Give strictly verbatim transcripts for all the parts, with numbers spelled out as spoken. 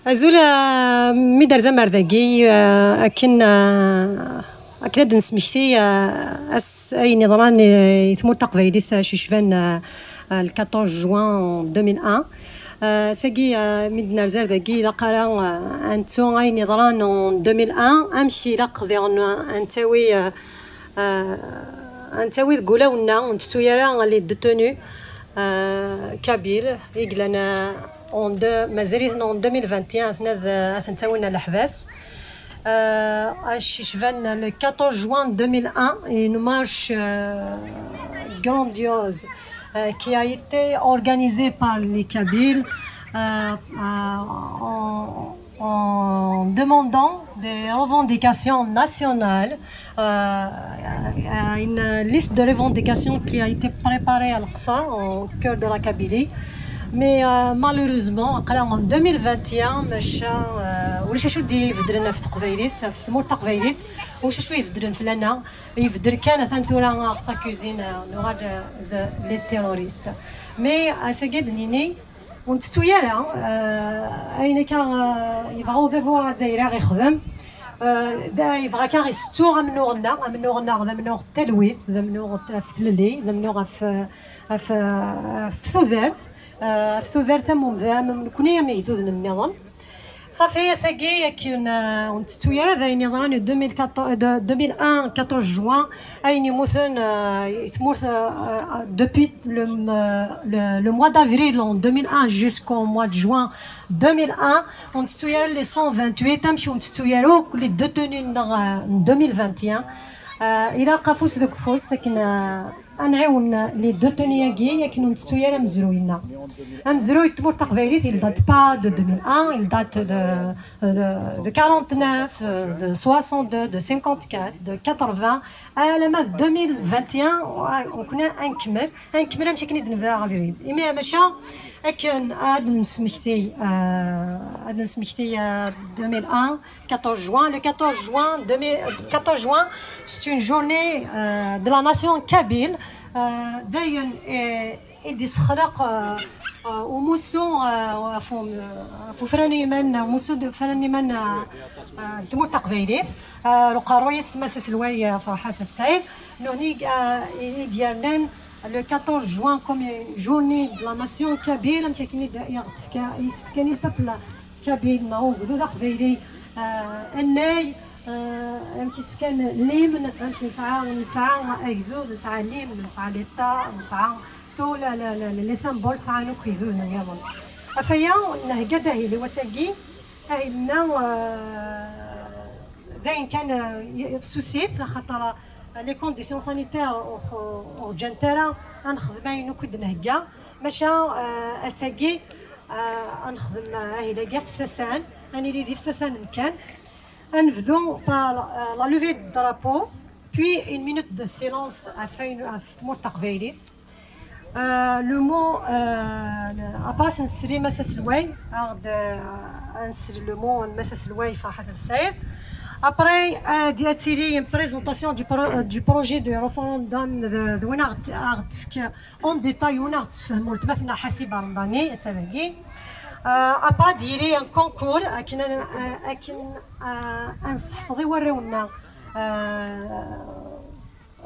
Azul, ah, mi d-nerza ar dagi, ah, akken, ah, akken ad d-nesmekti, ah, ass, ayen yeḍran i, i tmurt taqbaylit, ah, cicban, ah, ah, le quatorze juin deux mille un. Ah, sagi, ah, mi d-nerza ar dagi, ilaq ara, ah, ad nettu ayen yeḍran en deux mille un, amek ilaq diɣen ad ntawi, ah, ah, ad ntawi deg ulawen-nneɣ, ur ntettu ara les détenus, ah, kabyles, i yellan, ah, en deux, mazal-iten en deux mille vingt et un, ad ten-, ad ten-tawin ɣer leḥbas. Euh, acu yecban le quatorze juin deux mille un, une marche, euh, grandiose, euh, qui a été organisée par les Kabyles, euh, euh, en, en demandant des revendications nationales, euh, euh, une liste de revendications qui a été préparée à Al-Qsar, au cœur de la Kabylie. Mais, euh, malheureusement, aql-aɣ en deux mille vingt et un, maca, euh, ulac acu d-ibeddlen ɣef teqbaylit, ɣef tmurt taqbaylit, ulac acu ibeddlen fell-aneɣ, ibeddel kan, atan tura aɣ-ttakusin, euh, nuɣal, euh, d les terroristes. Mais, euh, ass-agi ad d-nini, ur ntettu ara, euh, ayen akka, euh, yebɣa udabu azzayri ad ɣ-ixdem, euh, da yebɣa akka isettu amennuɣ-nneɣ, amennuɣ-nneɣ d amennuɣ n talwit, d amennuɣ ɣef tlelli, d amennuɣ ɣef, ɣef, ɣef tudert, euh, ɣef tudert am umda, am nekni, am igduden nniḍen. Safi, ass-agi akken, euh, ur ntettu ara d ayen yeḍran de deux mille quatorze, de deux mille un, quatorze juin, ayen yemmuten, euh, i tmurt, euh, euh, depuis le, euh, le, le mois d'avril en deux mille un jusqu'au mois de juin deux mille un, ur ntettu ara les cent vingt-huit, amek ur ntettu ara akk les détenus-nneɣ, euh, en deux mille vingt et un. Euh, ilaq afus deg ufus akken, euh, ad nɛiwen les détenus-agi akken ur ntettu ara amezruy-nneɣ. Amezruy n tmurt taqbaylit, il date pas de deux mille un, il date de, de, de quarante-neuf, euh, de soixante-deux, de cinquante-quatre, de quatre-vingts, alamma d deux mille vingt et un, ur nekni ad nkemmel, ad nkemmel amek akken i d-nebda abrid. Imi maca akken ad nesmekti, euh, ad nesmekti, euh, deux mille un, quatorze juin, le quatorze juin deux mille, quatorze juin, c'est une journée, euh, de la nation kabyle. Euh, dayen, euh, i d-isexlaq, euh, euh, umussu, euh, ɣef um-, ɣef ufran n yiman, umussu d ufran n yiman, euh, euh, n tmurt taqbaylit. Euh, ɣer uqerruy-is Mass aselway, euh, Ferḥat At Sɛid. Nutni, euh, i, i d-yernan le quatorze juin comme une journée de la nation kabyle, amek akken i d-, i ɣ-d-tefka, i s-tefkan i le peuple kabyle, neɣ ugdud aqbayli, euh, annay, euh, amek i s-fkan l'hymne, amek nesɛa, nesɛa agdud, nesɛa l'hymne, nesɛa l'État, nesɛa tous les, les, les, les symboles, sɛan akk igduden nniḍen. Ɣef waya, nhegga-d ahil i wass-agi, ahil-nneɣ, euh, d ayen kan, euh, fessusit, axaṭer, euh, les conditions sanitaires ur, ur ǧǧant ara ad nexdem ayen akk i d-nhegga. Maca, euh, ass-agi, euh, ad nexdem, euh, ahil-agi ɣef Sasan, ad nili di Sasan kan. Ad nebdu par, euh, la levée de drapeau, puis une minute de silence ɣef wayen, ɣef tmurt taqbaylit. Euh, le mot, euh, après ad nsel i Mass aselway, ad, euh, ad nsel le mot n Mass aselway Ferḥat At Sɛid. Après, euh, ad tili une présentation du pro-, euh, du projet de référendum de, de win ad ɣ-d-, ad ɣ-d-tefk en détail, win ad ɣ-d-tessefhem weltma-tneɣ Ḥasib Remḍani, atta dagi. Euh, après ad yili un concours, akken, euh, akken, euh, ad nseḥfeḍ i warraw-nneɣ, euh,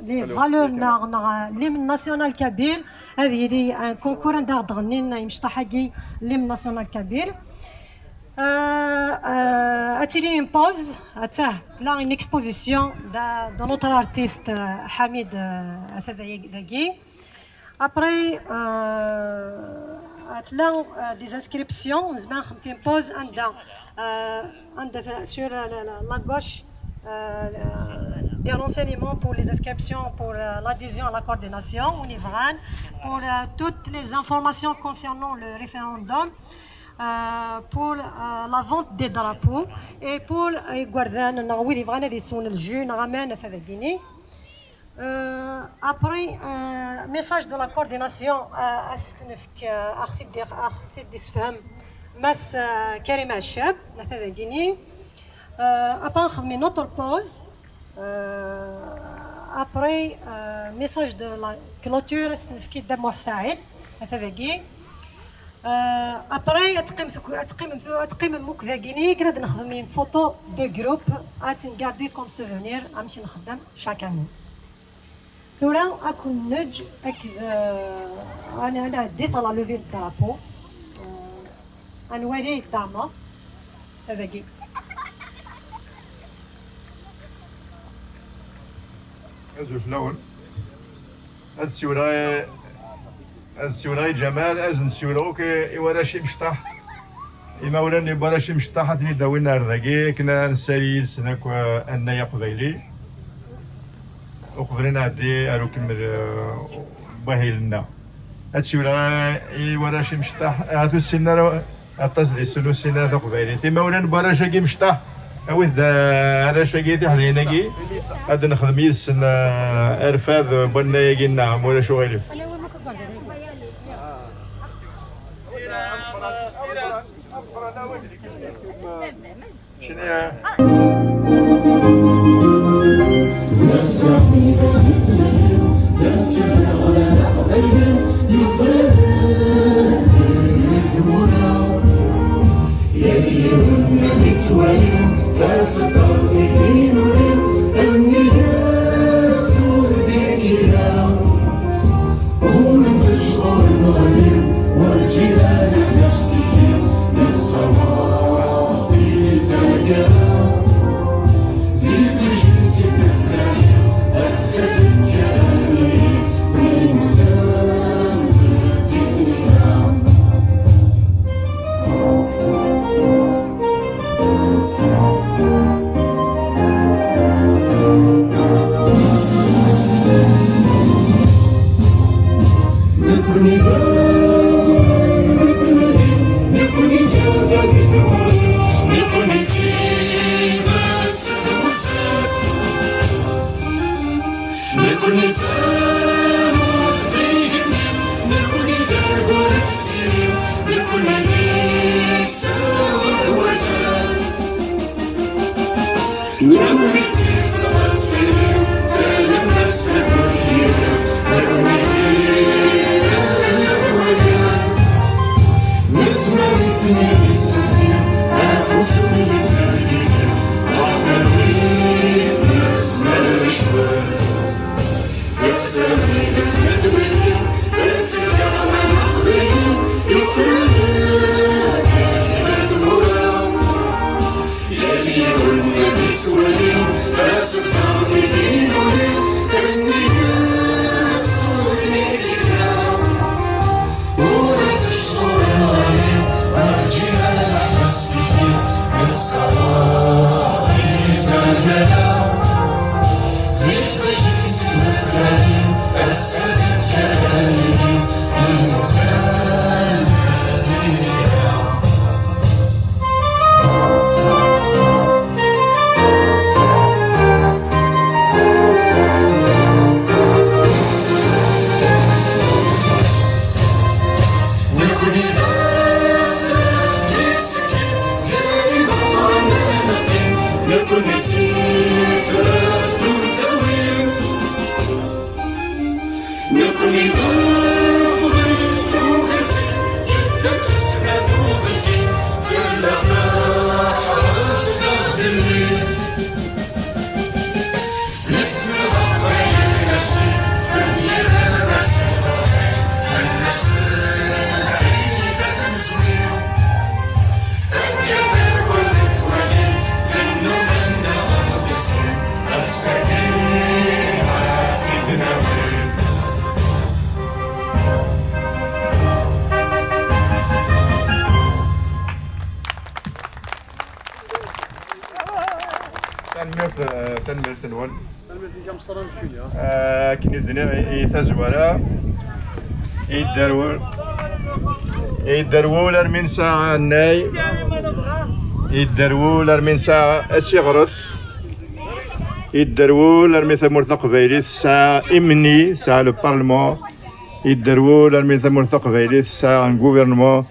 les valeurs neɣ, neɣ l'hymne national kabyle, ad yili un concours anda ɣ-d-ɣennin imecṭaḥ-agi l'hymne national kabyle. Euh, euh, ad tili une pause, attah, tella une exposition de, de notre artiste, euh, Hamid, euh, ata dagi. Après, euh, tella, euh, des inscriptions, nezmer ad nexdem une pause anda, euh, anda ta-, sur la, la, la, la gauche, euh, des renseignements pour les inscriptions pour, euh, l'adhésion à la coordination, win yebɣan, pour, euh, toutes les informations concernant le référendum, euh, pour, euh, la vente des drapeaux et pour, euh, igerdan, neɣ wid yebɣan ad yeswen le jus, neɣ aman, ata dagini. Euh, après, euh, message de la coordination, euh, ad s-t-nefk, euh, ad ɣ-t-id-, ad ɣ-t-id-issefhem Mass, euh, Karim Aɛcab, ata dagini. Euh, après, nexdem une autre pause. Euh, après, euh, message de la clôture, ad s-t-nefk i Dda Muḥ Saɛid, ata dagi. Après, ad teqqim, ad teqqim, ad teqqim mukk dagini, akken ad nexdem une photo de groupe, ad tt-ngardi comme souvenir, amek nxeddem chaque année. Tura, ad ken-neǧǧ akked, euh, ad n-, ad nɛeddi à la levée de drapeau. Euh, ad nwali Dda Ɛmer. Tadagi. Azul fell-awen. Ad siwleɣ i, ad siwleɣ i Ǧamal, ad n-siwleɣ akk i, i warrac imecṭaḥ. Imawlan n warrac imecṭaḥ ad ten-id-awin ar dagi, akken ad nessali yid-sen akk, eh, annay aqbayli. Uqbel ad nɛeddi ar ukemmel, eh, wahil-nneɣ. Ad siwleɣ, eh, i warrac imecṭaḥ, ahat ur ssinen ara aṭas di ssnusin taqbaylit. Imawlan n warrac-agi imecṭaḥ, awit-d, eh, arrac-agi, tiḥdayin-agi, ad nexdem yid-sen, eh, arfad n wannay-agi nneɣ, ma ulac uɣilif. Tanemmirt, eh, tanemmirt-nwen. Tanemmirt-nnek a Mesṭer, ad nečč tura. Eh, akken i d-nniɣ i, i tazwara, i yedderwul, i yedderwul armi nesɛa annay, i yedderwul armi nesɛa asiɣret, i yedderwul armi tamurt taqbaylit tesɛa imni, tesɛa le parlement, i yedderwul armi tamurt taqbaylit tesɛa un gouvernement,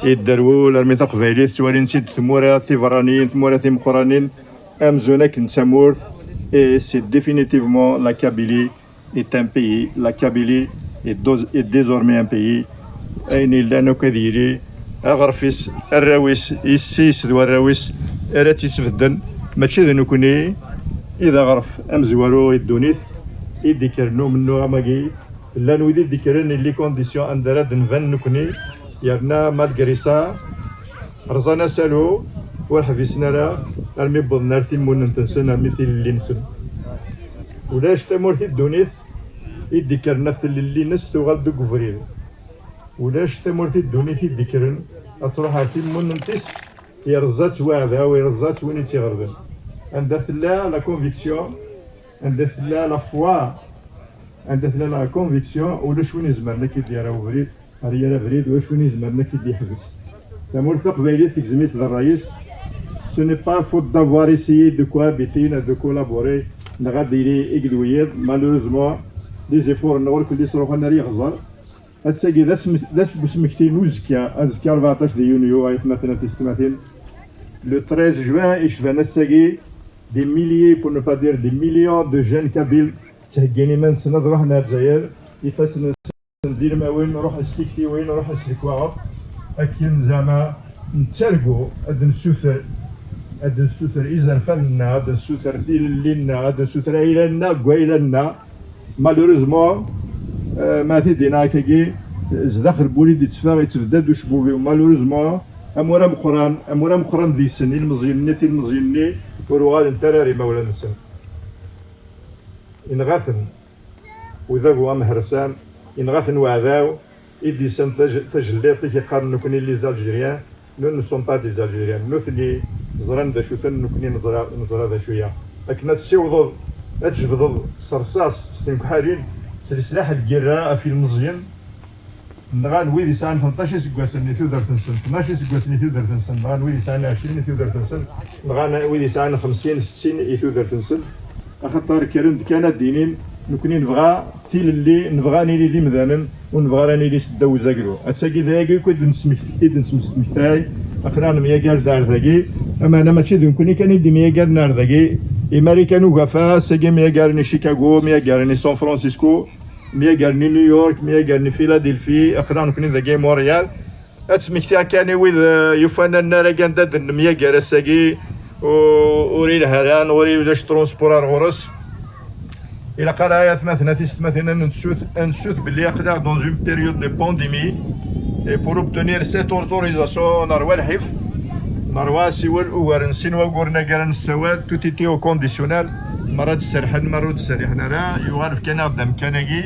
i yedderwul armi taqbaylit ttwalin-tt-id tmura tiberraniyin, tmura timeqqranin, amzun akken d tamurt, et c'est définitivement la Kabylie est un pays, la Kabylie est, dos- est désormais un pays, Ayen yellan akk ad yili aɣref-is, arraw-is, yessi-s d warraw-is ara tt-isbedden. Mačči d nekkni i d aɣref amezwaru i ddunit i d-ikkren umennuɣ am wagi. Llan wid i d-ikkren i les conditions anda ara d-nban nekkni, yerna malgré ça rẓan asalu, ur ḥbisen ara armi wwḍen ar timmunent-nsen, armi tilelli-nsen. Ulac tamurt i ddunit i d-ikkren ɣef tlelli-ines tuɣal deg ubrid. Ulac tamurt i ddunit i d-ikkren ad truḥ ar timmunent-is, yerẓa-tt waɛdaw, yerẓa-tt win i tt-iɣelben. Anda tella la conviction, anda tella la foi, anda tella la conviction, ulac win izemren ad k-id-yerr abrid, ar yir abrid, ulac win izemren ad k-id-yeḥbes. Tamurt taqbaylit tegzem-itt d ṛṛay-is. Ce n'est pas faute d'avoir essayé de cohabiter, de collaborer, neɣ ad d-yili i d wiyiḍ. Malheureusement, les efforts-nneɣ ur kelli sruḥen ar yexẓer. Ass-agi d asm-, d ass n usmekti n uzekka, azekka rbeɛṭac di yunyu, ay atmaten, a tisetmatin. Le treize juin, icban ass-agi, des milliers, pour ne pas dire des millions de jeunes kabyles, ttheggin iman-nsen ad ruḥen ar Lezzayer, ifassen-nsen d ilmawen, ruḥen s tiktiwin, ruḥen s lekwaɣeḍ, akken zeɛma nettargu ad d-nessuter, ad d-nessuter izerfan-nneɣ, ad d-nessuter tilelli-nneɣ, ad d-nessuter ayla-nneɣ deg wayla-nneɣ. Malheureusement, euh, ma t-id-yenna akkagi, zdaxel n wul i d-itteffeɣ, yettbedda-d ucebbub-iw. Malheureusement, amur ameqqran, amur ameqqran deg-sen, ilmeẓyen-nni, tilmeẓyin-nni, ur uɣalent ara ar imawlan-nsen. Inɣa-ten udabu amehrsan, inɣa-ten weɛdaw, i d-yessan taj-, tajelliḍt i k-yeqqaren nekkni les Algériens, nous ne sommes pas des Algériens. Nutni ẓran d acu-ten, nekkni neẓra, neẓra d acu-ya. Akken ad tessiwḍeḍ, ad tjebdeḍ s rrṣaṣ, s tenkeḥalin, s leslaḥ n lgirra ɣef ilmeẓyen, nɣan wid yesɛan tmenṭac iseggasen i tudert-nsen, tnac iseggasen i tudert-nsen, nɣan wid yesɛan ɛecrin i tudert-nsen, nɣan wid yesɛan xemsin, settin i tudert-nsen. Axaṭer kkren-d kan ad d-inin, nekkni nebɣa tilelli, nebɣa ad nili d imdanen, ur nebɣa ara ad nili seddaw uzaglu. Ass-agi d ayagi akk i d-nesmek-, i d-nesmekti, aql-aɣ nemyagar-d ar dagi, ameɛna mačči d nekkni kan i d-myagaren ar dagi. Imarikan ugafa, ass-agi myagaren i Chicago, myagaren i San Francisco, myagaren i New York, myagaren i Philadelphie, aql-aɣ nekkni dagi i Montréal. Ad smektiɣ kan i wid, eh, yufan annar-agi anda d-nemyagar ass-agi, u-, ur ilha ara, ur ulac transport ar ɣur-s. Ilaq ara, ay atmaten, a tisetmatin, ad nensut, ad nensut belli aql-aɣ dans une période de pandémie. Et pour obtenir cette autorisation, nerwa lḥif, nerwa asiwel ugar n sin wagguren agi ara nessawal, tout était au conditionnel. Merra d-serrḥen, merra ur d-serriḥen ara, yuɣal fkan-aɣ-d amkan-agi,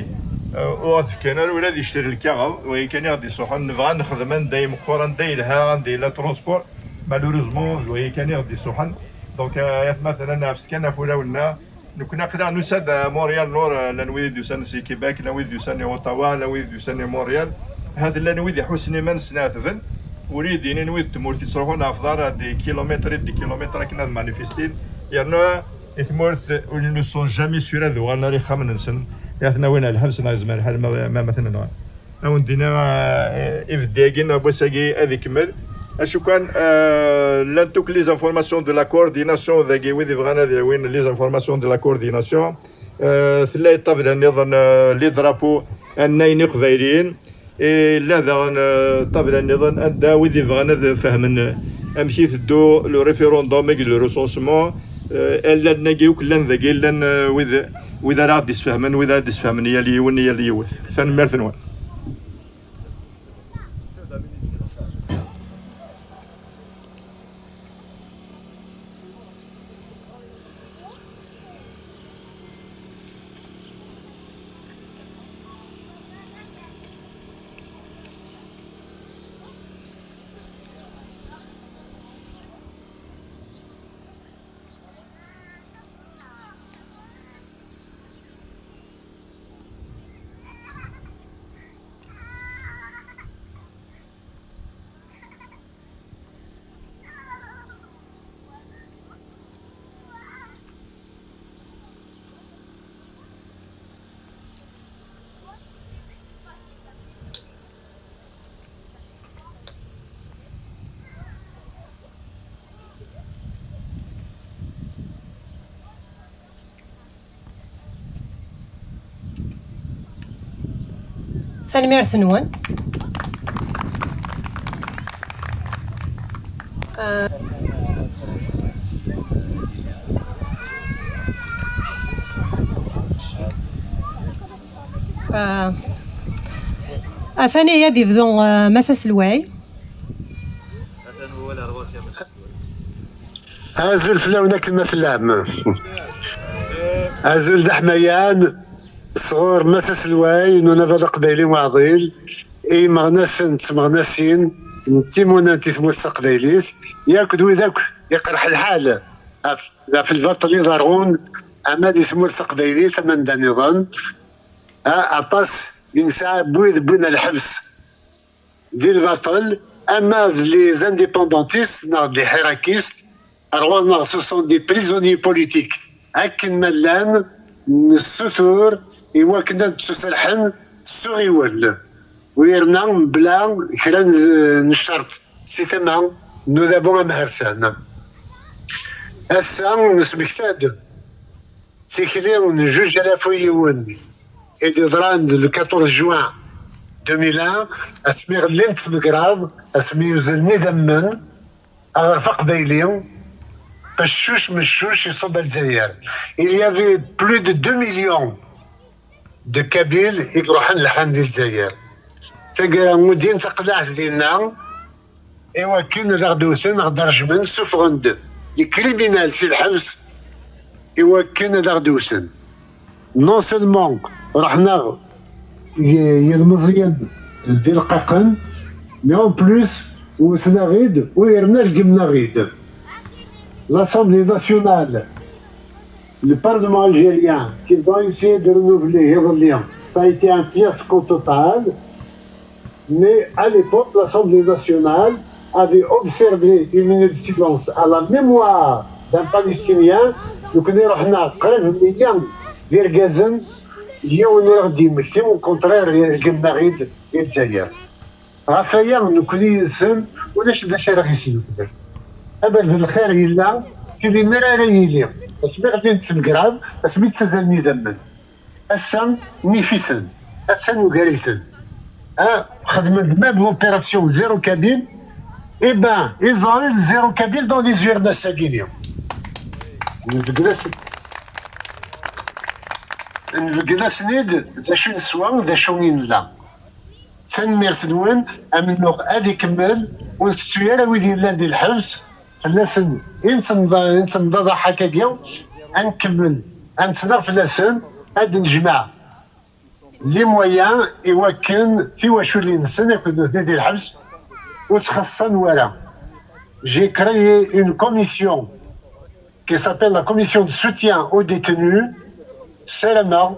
eh, ur ɣ-d-fkan ara ula d icter lkaɣeḍ, wagi kan i ɣ-d-isuḥen, nebɣa ad nexdem anda i meqqer, anda yelha, anda yella transport. Malheureusement, d wagi kan i ɣ-d-isuḥen. Donc, eh, ay atmaten, ad neɛfes kan ɣef wulawen-nneɣ. Nekkni aql-aɣ nusa-d a Montréal, nor, eh, llan wid i d-yusan si Québec, llan wid i d-yusan i Ottawa, llan wid i d-yusan i Montréal. Ahat llan wid iḥussen iman-nsen ɛetben, ur iyi-d-inin wid n tmurt yettruḥun ɣef ḍar des kilomètres et des kilomètres akken ad manifestin. Yerna i tmurt, ils ne sont jamais sûrs ad uɣalen ar ixxamen-nsen. Ad ten-awin ar lḥebs neɣ yezmer lḥal ma, ma, ma ten-nɣan. Ad wen-d-iniɣ, eh, ibeddi-agi neɣ n wass-agi ad ikemmel. Acu kan, eh, llant akk les informations de la coordination dagi, wid ibɣan ad awin les informations de la coordination. Eh, tella ṭṭabla nniḍen, eh, les drapeaux n wayen iqbayliyen. Eh, illa daɣen, eh, ṭṭabla nniḍen anda wid ibɣan ad fehmen, eh, amek i teddu le référendum akked le recensement. Eh, llan-agi akk llan dagi, llan, eh, wid, wid ara ɣ-d-isfehmen, wid ara d-isfehmen yal yiwen, yal yiwet. Tanemmirt-nwen. Tanemmirt-nwen. Ah, atan ad yebdu, ah, Mass Aselway. Azul fell-awen akken ma tellam. Azul d aḥmayan sɣur Mass Aselway n unabaḍ aqbayli uɛḍil, i yimeɣnasen d tmeɣnasin n timunent i tmurt taqbaylit, yakk d wid akk iqerḥ lḥal ɣef, ɣef lbaṭel iḍerrun, ama di tmurt taqbaylit, ama anda nniḍen. A, aṭas i nesɛa n wid wwin ɣer lḥebs di lbaṭel, ama d les indépendantistes neɣ d les hirakistes, rɣur-neɣ ce sont des prisonniers politiques. Akken ma llan, nessutur i wakken ad ttuserḥen s uɣiwel, u yerna mebla kra n, n ccerṭ si tama n udabu amhersan. Ass-a, nesmekta-d tikli n juj alaf u yiwen i d-yeḍran le quatorze juin deux mille un, asmi ɣellint tmegraḍ, asmi uzzlen idammen, aɣref aqbayli, qeccuc meccuc iṣubb ar Lezzayer. Il y avait plus de deux millions de Kabyles i iruḥen lḥan di Lezzayer. Taggara, mudin taqlaɛt dinna, i wakken ad aɣ-d-wten, ad aɣ-d-rejmen, ssufɣen-d des criminels si lḥebs, i wakken ad aɣ-d-wten. Non seulement ruḥen-aɣ y-, yilmeẓyen d ileqqaqen, mais en plus, wten-aɣ-id, u yerna regmen-aɣ-id. L'Assemblée nationale, le Parlement algérien, qu'ils ont essayé de renouveler iḍelli, ça a été un fiasco total. Mais à l'époque, l'Assemblée nationale avait observé une minute de silence à la mémoire d'un Palestinien. Donc, nekkni ruḥen-aɣ qrib meyya d irgazen, yiwen ur aɣ-d-yemmekti, au contraire, regmen-aɣ-id di Lezzayer. Ɣef waya, nekkni yid-sen, ulac d acu ara ɣ-yesnulfun. Abeddel n lxir yella, si dinna ara yili. Asmi ɣlint tmegraḍ, asmi ttazzalen idammen. Ass-a, nnif-iten. Ass-a, nugar-iten. Ah, xedmen-d même l'opération zéro kabyle. Eh ben, ils ont eu le zéro kabyle dans les urnes ass-agi-ni. Nbeddel-as-, nbeddel-asen-id d acu i neswa, d acu i nella. Tanemmirt-nwen, amennuɣ ad ikemmel, ur ntettu ara wid yellan di lḥebs, fell-asen i nettemḍa-, i nettemḍaḍaḥ akkagi, ad nkemmel, ad nettnaɣ fell-asen, ad d-nejmeɛ les moyens i wakken tiwaculin-nsen akked nutni di lḥebs ur ttxaṣṣan wara. J'ai créé une commission qui s'appelle la commission de soutien aux détenus. Ssarameɣ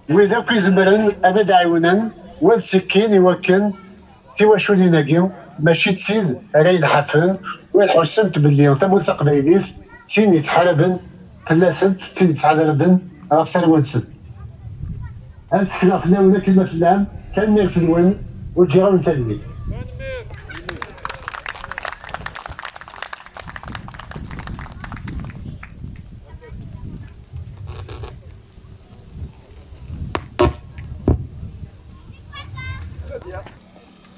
wid akk izemren ad d-ɛiwnen, wa d ttekkin i wakken tiwaculin-agi mačči d tid ara yelḥafen, u ad ḥussent belli tamurt taqbaylit d tin yettḥaraben fell-asent, d tin yettḥaraben ɣef tarwa-nsent. Ad sekneɣ fell-awen akken ma tellam, tanemmirt-nwen, u ǧǧiɣ-awen talwit.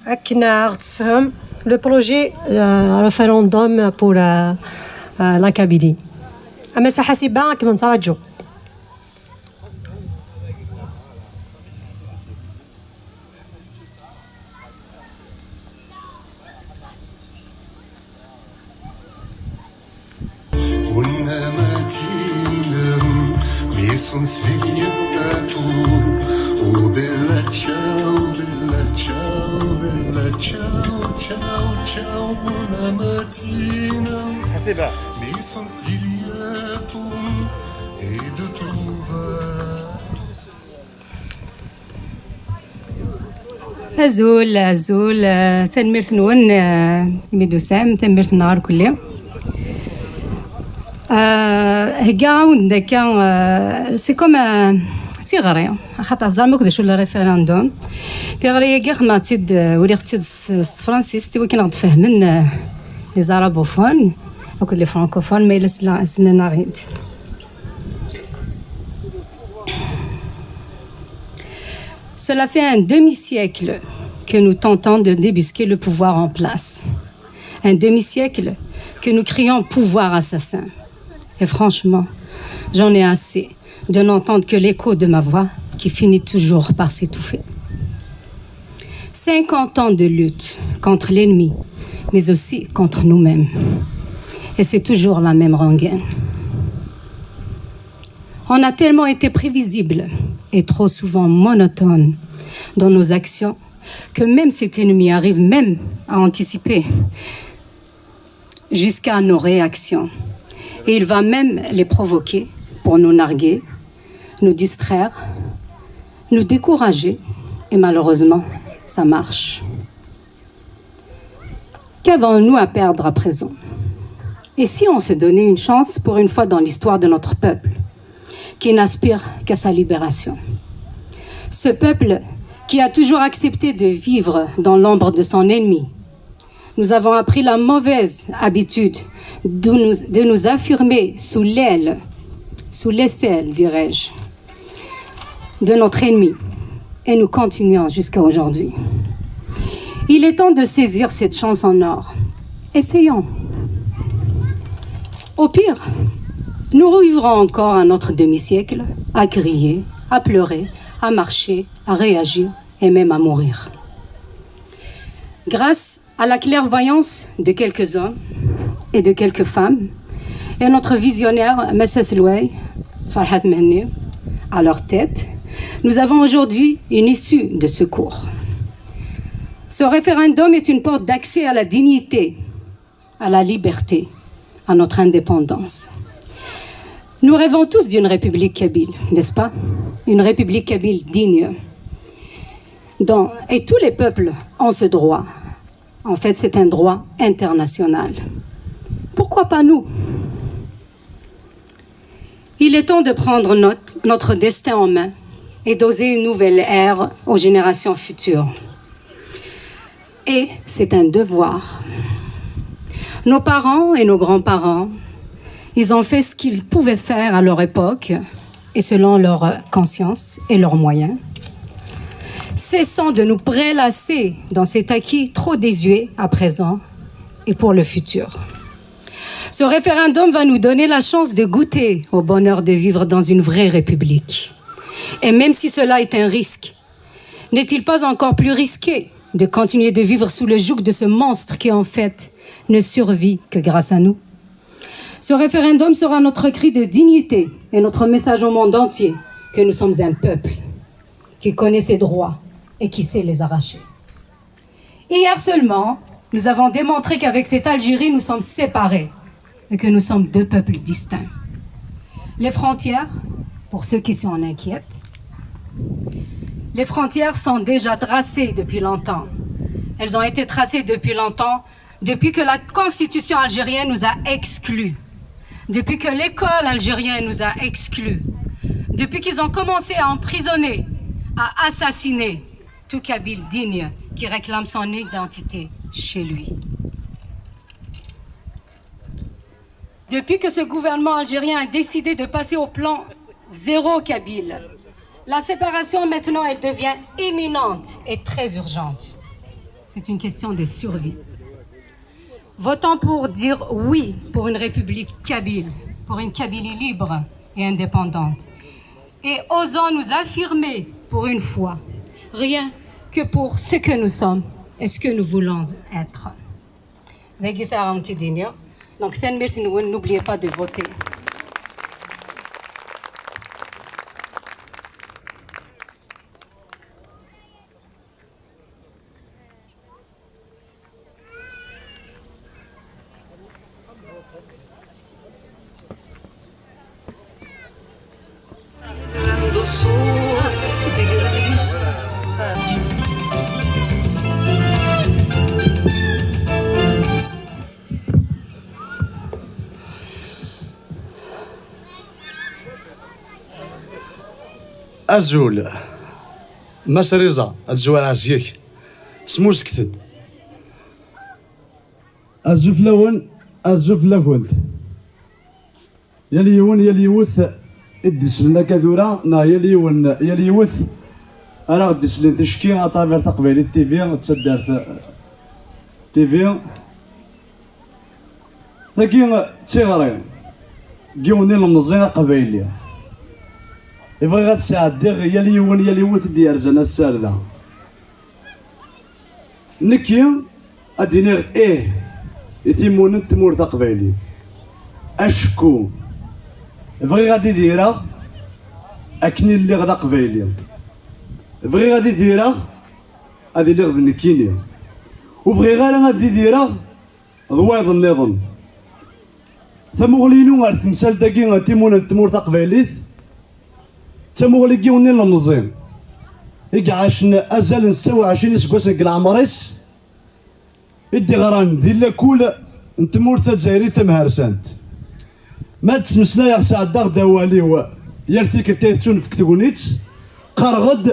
Akken ad ɣ-tessefhem le projet, euh, référendum pour, euh, euh, la Kabylie. Ama sa ḥasiba akken nettraǧu. Una mattina mi son svegliato, oh bella ciao, bella ciao, bella ciao, ciao, ciao, una mattina mi son svegliato ed ho trovato. Azul, azul, eh, tanemmirt-nwen, eh, imi d-tusam, tanemmirt-nneɣ ɣer kulli. Eh, heggaɣ-awen-d akka, eh, c'est comme, eh, tiɣri, axaṭer teẓram akk d acu le référendum. Tiɣri-agi xedmeɣ-tt-id, eh, uriɣ-tt-id s, s tefransist, i wakken ad ɣ-d-fehmen, eh, les arabophones akked les francophones, ma yella sla-, slan-aɣ-id. Cela fait un demi-siècle que nous tentons de débusquer le pouvoir en place. un demi-siècle que nous crions pouvoir assassin. Et franchement, j'en ai assez de n'entendre que l'écho de ma voix qui finit toujours par s'étouffer. Cinquante ans de lutte contre l'ennemi, mais aussi contre nous-mêmes. Et c'est toujours la même rengaine. On a tellement été prévisible et trop souvent monotone dans nos actions que même cet ennemi arrive même à anticiper jusqu'à nos réactions. Et il va même les provoquer pour nous narguer, nous distraire, nous décourager. Et malheureusement, ça marche. Qu'avons-nous à perdre à présent? Et si on se donnait une chance pour une fois dans l'histoire de notre peuple, qui n'aspire qu'à sa libération? Ce peuple qui a toujours accepté de vivre dans l'ombre de son ennemi. Nous avons appris la mauvaise habitude de nous, de nous affirmer sous l'aile, sous l'aisselle, dirais-je, de notre ennemi. Et nous continuons jusqu'à aujourd'hui. Il est temps de saisir cette chance en or. Essayons. Au pire, nous revivrons encore un autre demi-siècle à crier, à pleurer, à marcher, à réagir et même à mourir. Grâce à la clairvoyance de quelques hommes et de quelques femmes, et notre visionnaire, Massa Selway, Farhat Mehni, à leur tête, nous avons aujourd'hui une issue de secours. Ce référendum est une porte d'accès à la dignité, à la liberté, à notre indépendance. Nous rêvons tous d'une république kabyle, n'est-ce pas? Une république kabyle digne, dont, et tous les peuples ont ce droit. En fait, c'est un droit international. Pourquoi pas nous? Il est temps de prendre notre, notre destin en main et d'oser une nouvelle ère aux générations futures. Et c'est un devoir. Nos parents et nos grands-parents, ils ont fait ce qu'ils pouvaient faire à leur époque et selon leur conscience et leurs moyens. Cessons de nous prélasser dans cet acquis trop désuet à présent et pour le futur. Ce référendum va nous donner la chance de goûter au bonheur de vivre dans une vraie république. Et même si cela est un risque, n'est-il pas encore plus risqué de continuer de vivre sous le joug de ce monstre qui, en fait, ne survit que grâce à nous? Ce référendum sera notre cri de dignité et notre message au monde entier que nous sommes un peuple qui connaît ses droits et qui sait les arracher. Hier seulement, nous avons démontré qu'avec cette Algérie, nous sommes séparés et que nous sommes deux peuples distincts. Les frontières, pour ceux qui s'en inquiètent, les frontières sont déjà tracées depuis longtemps. Elles ont été tracées depuis longtemps, depuis que la constitution algérienne nous a exclus, depuis que l'école algérienne nous a exclus, depuis qu'ils ont commencé à emprisonner, à assassiner tout Kabyle digne qui réclame son identité chez lui. Depuis que ce gouvernement algérien a décidé de passer au plan zéro Kabyle, la séparation maintenant, elle devient imminente et très urgente. C'est une question de survie. Votons pour dire oui pour une République kabyle, pour une Kabylie libre et indépendante. Et osons nous affirmer pour une fois, rien que pour ce que nous sommes et ce que nous voulons être. Dagi sɛiɣ-awen-tt-id-iniɣ. Donc, tanemmirt-nwen, n'oubliez pas de voter. Azul. Mass Riza, ad zwareɣ zik. Smuzget-d. Azul fell-awen, azul fell-akent. Yal yiwen, yal yiwet i d-isellen akka tura, neɣ yal yiwen, yal yiwet ara ɣ-d-isellen ticki à travers Taqbaylit T V, d taddart T V. Tagi d tiɣri n yiwen n ilemẓi aqbayli. Bɣiɣ ad sɛeddiɣ yal yiwen, yal yiwet i d-yerzan ass-a ar da. Nekki ad d-iniɣ ih i timunent n tmurt taqbaylit. Acku bɣiɣ ad idireɣ akken i lliɣ d aqbayli. Bɣiɣ ad idireɣ ad iliɣ d nekkini. Ur bɣiɣ ara ad idireɣ d wayeḍ nniḍen. Tamuɣli-inu ar temsalt-agi n timunent n tmurt taqbaylit, d tamuɣli n yiwen n ilemẓi i iɛacen azal n setta u ɛecrin iseggasen deg leɛmer-is, i d-iɣran di lakul n tmurt tazzayrit tamharsant. Ma d-ttmeslayeɣ, sɛeddaɣ-d awal-iw yal tikkelt ay tettunefk tegnit, qqareɣ-d,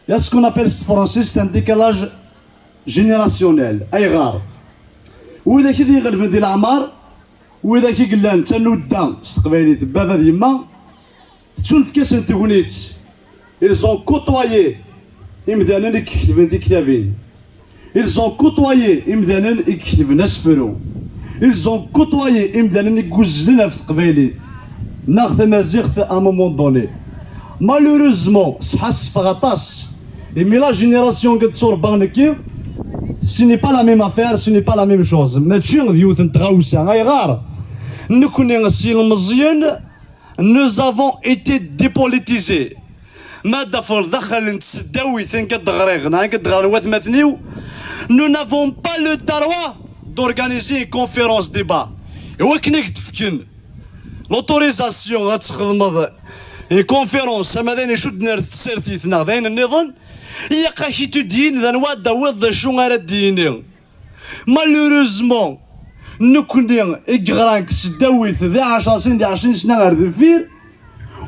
il y a ce qu'on appelle s tefransist un décalage générationnel. Ayɣer? Widak i d-iɣelben di leɛmer, widak i yellan d tanudda s teqbaylit, baba d yemma, tettunefk-asen tegnit. Ils ont côtoyé imdanen i iketben tiktabin. Ils ont côtoyé imdanen i iketben asefru. Ils ont côtoyé imdanen i iguzzlen ɣef teqbaylit neɣ tamaziɣt à un moment donné. Malheureusement, sḥassfeɣ aṭas. Imi la génération i d-tturebbaɣ nekki, ce n'est pas la même affaire, ce n'est pas la même chose. Mačči d yiwet n tɣawsa. Ayɣer? Nekkni s yilmeẓyen, nous avons été dépolitisés. Ma d-afeḍ daxel n tseddawit, akken d-ɣriɣ neɣ akken d-ɣran watmaten-iw, nous n'avons pas le droit d'organiser une conférence débat. I wakken i k-d-fken l'autorisation ad txedmeḍ une conférence, ama d ayen icudden ar tsertit neɣ d ayen nniḍen, ilaq-ak étudier d anwa ad d-tawiḍ, d acu ara d-yini. Malheureusement, nekkni i yeɣran deg tseddawit di ɛecṛa sin, di ɛecṛin sna ar deffir,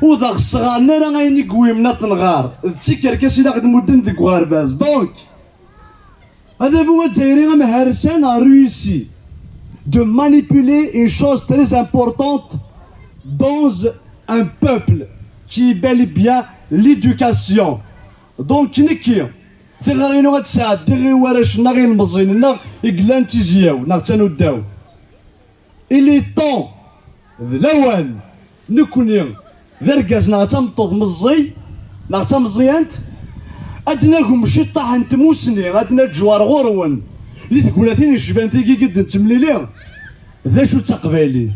ur d aɣ-sɣaren ara ayen i yewwimen ad t-nɣar. D tikerkas i d aɣ-d-mudden deg uɣerbaz. Donc, adabu azzayri amharsan a réussi de manipuler une chose très importante dans un peuple qui est bel et bien l'éducation. Donc, nekki, tiɣri-inu ad tt-sɛeddiɣ i warrac-nneɣ, i yilmeẓyen-nneɣ i yellan d tizyaw neɣ d tanuddaw. Il est temps, d lawan, nekkni d argaz neɣ d tameṭṭut meẓẓiy neɣ d tameẓẓyant, ad d-nagem ciṭṭaḥ n tmussni, ad d-naǧǧu ar ɣur-wen di tegnatin yecban tigi i d-nettemlili. D acu d taqbaylit?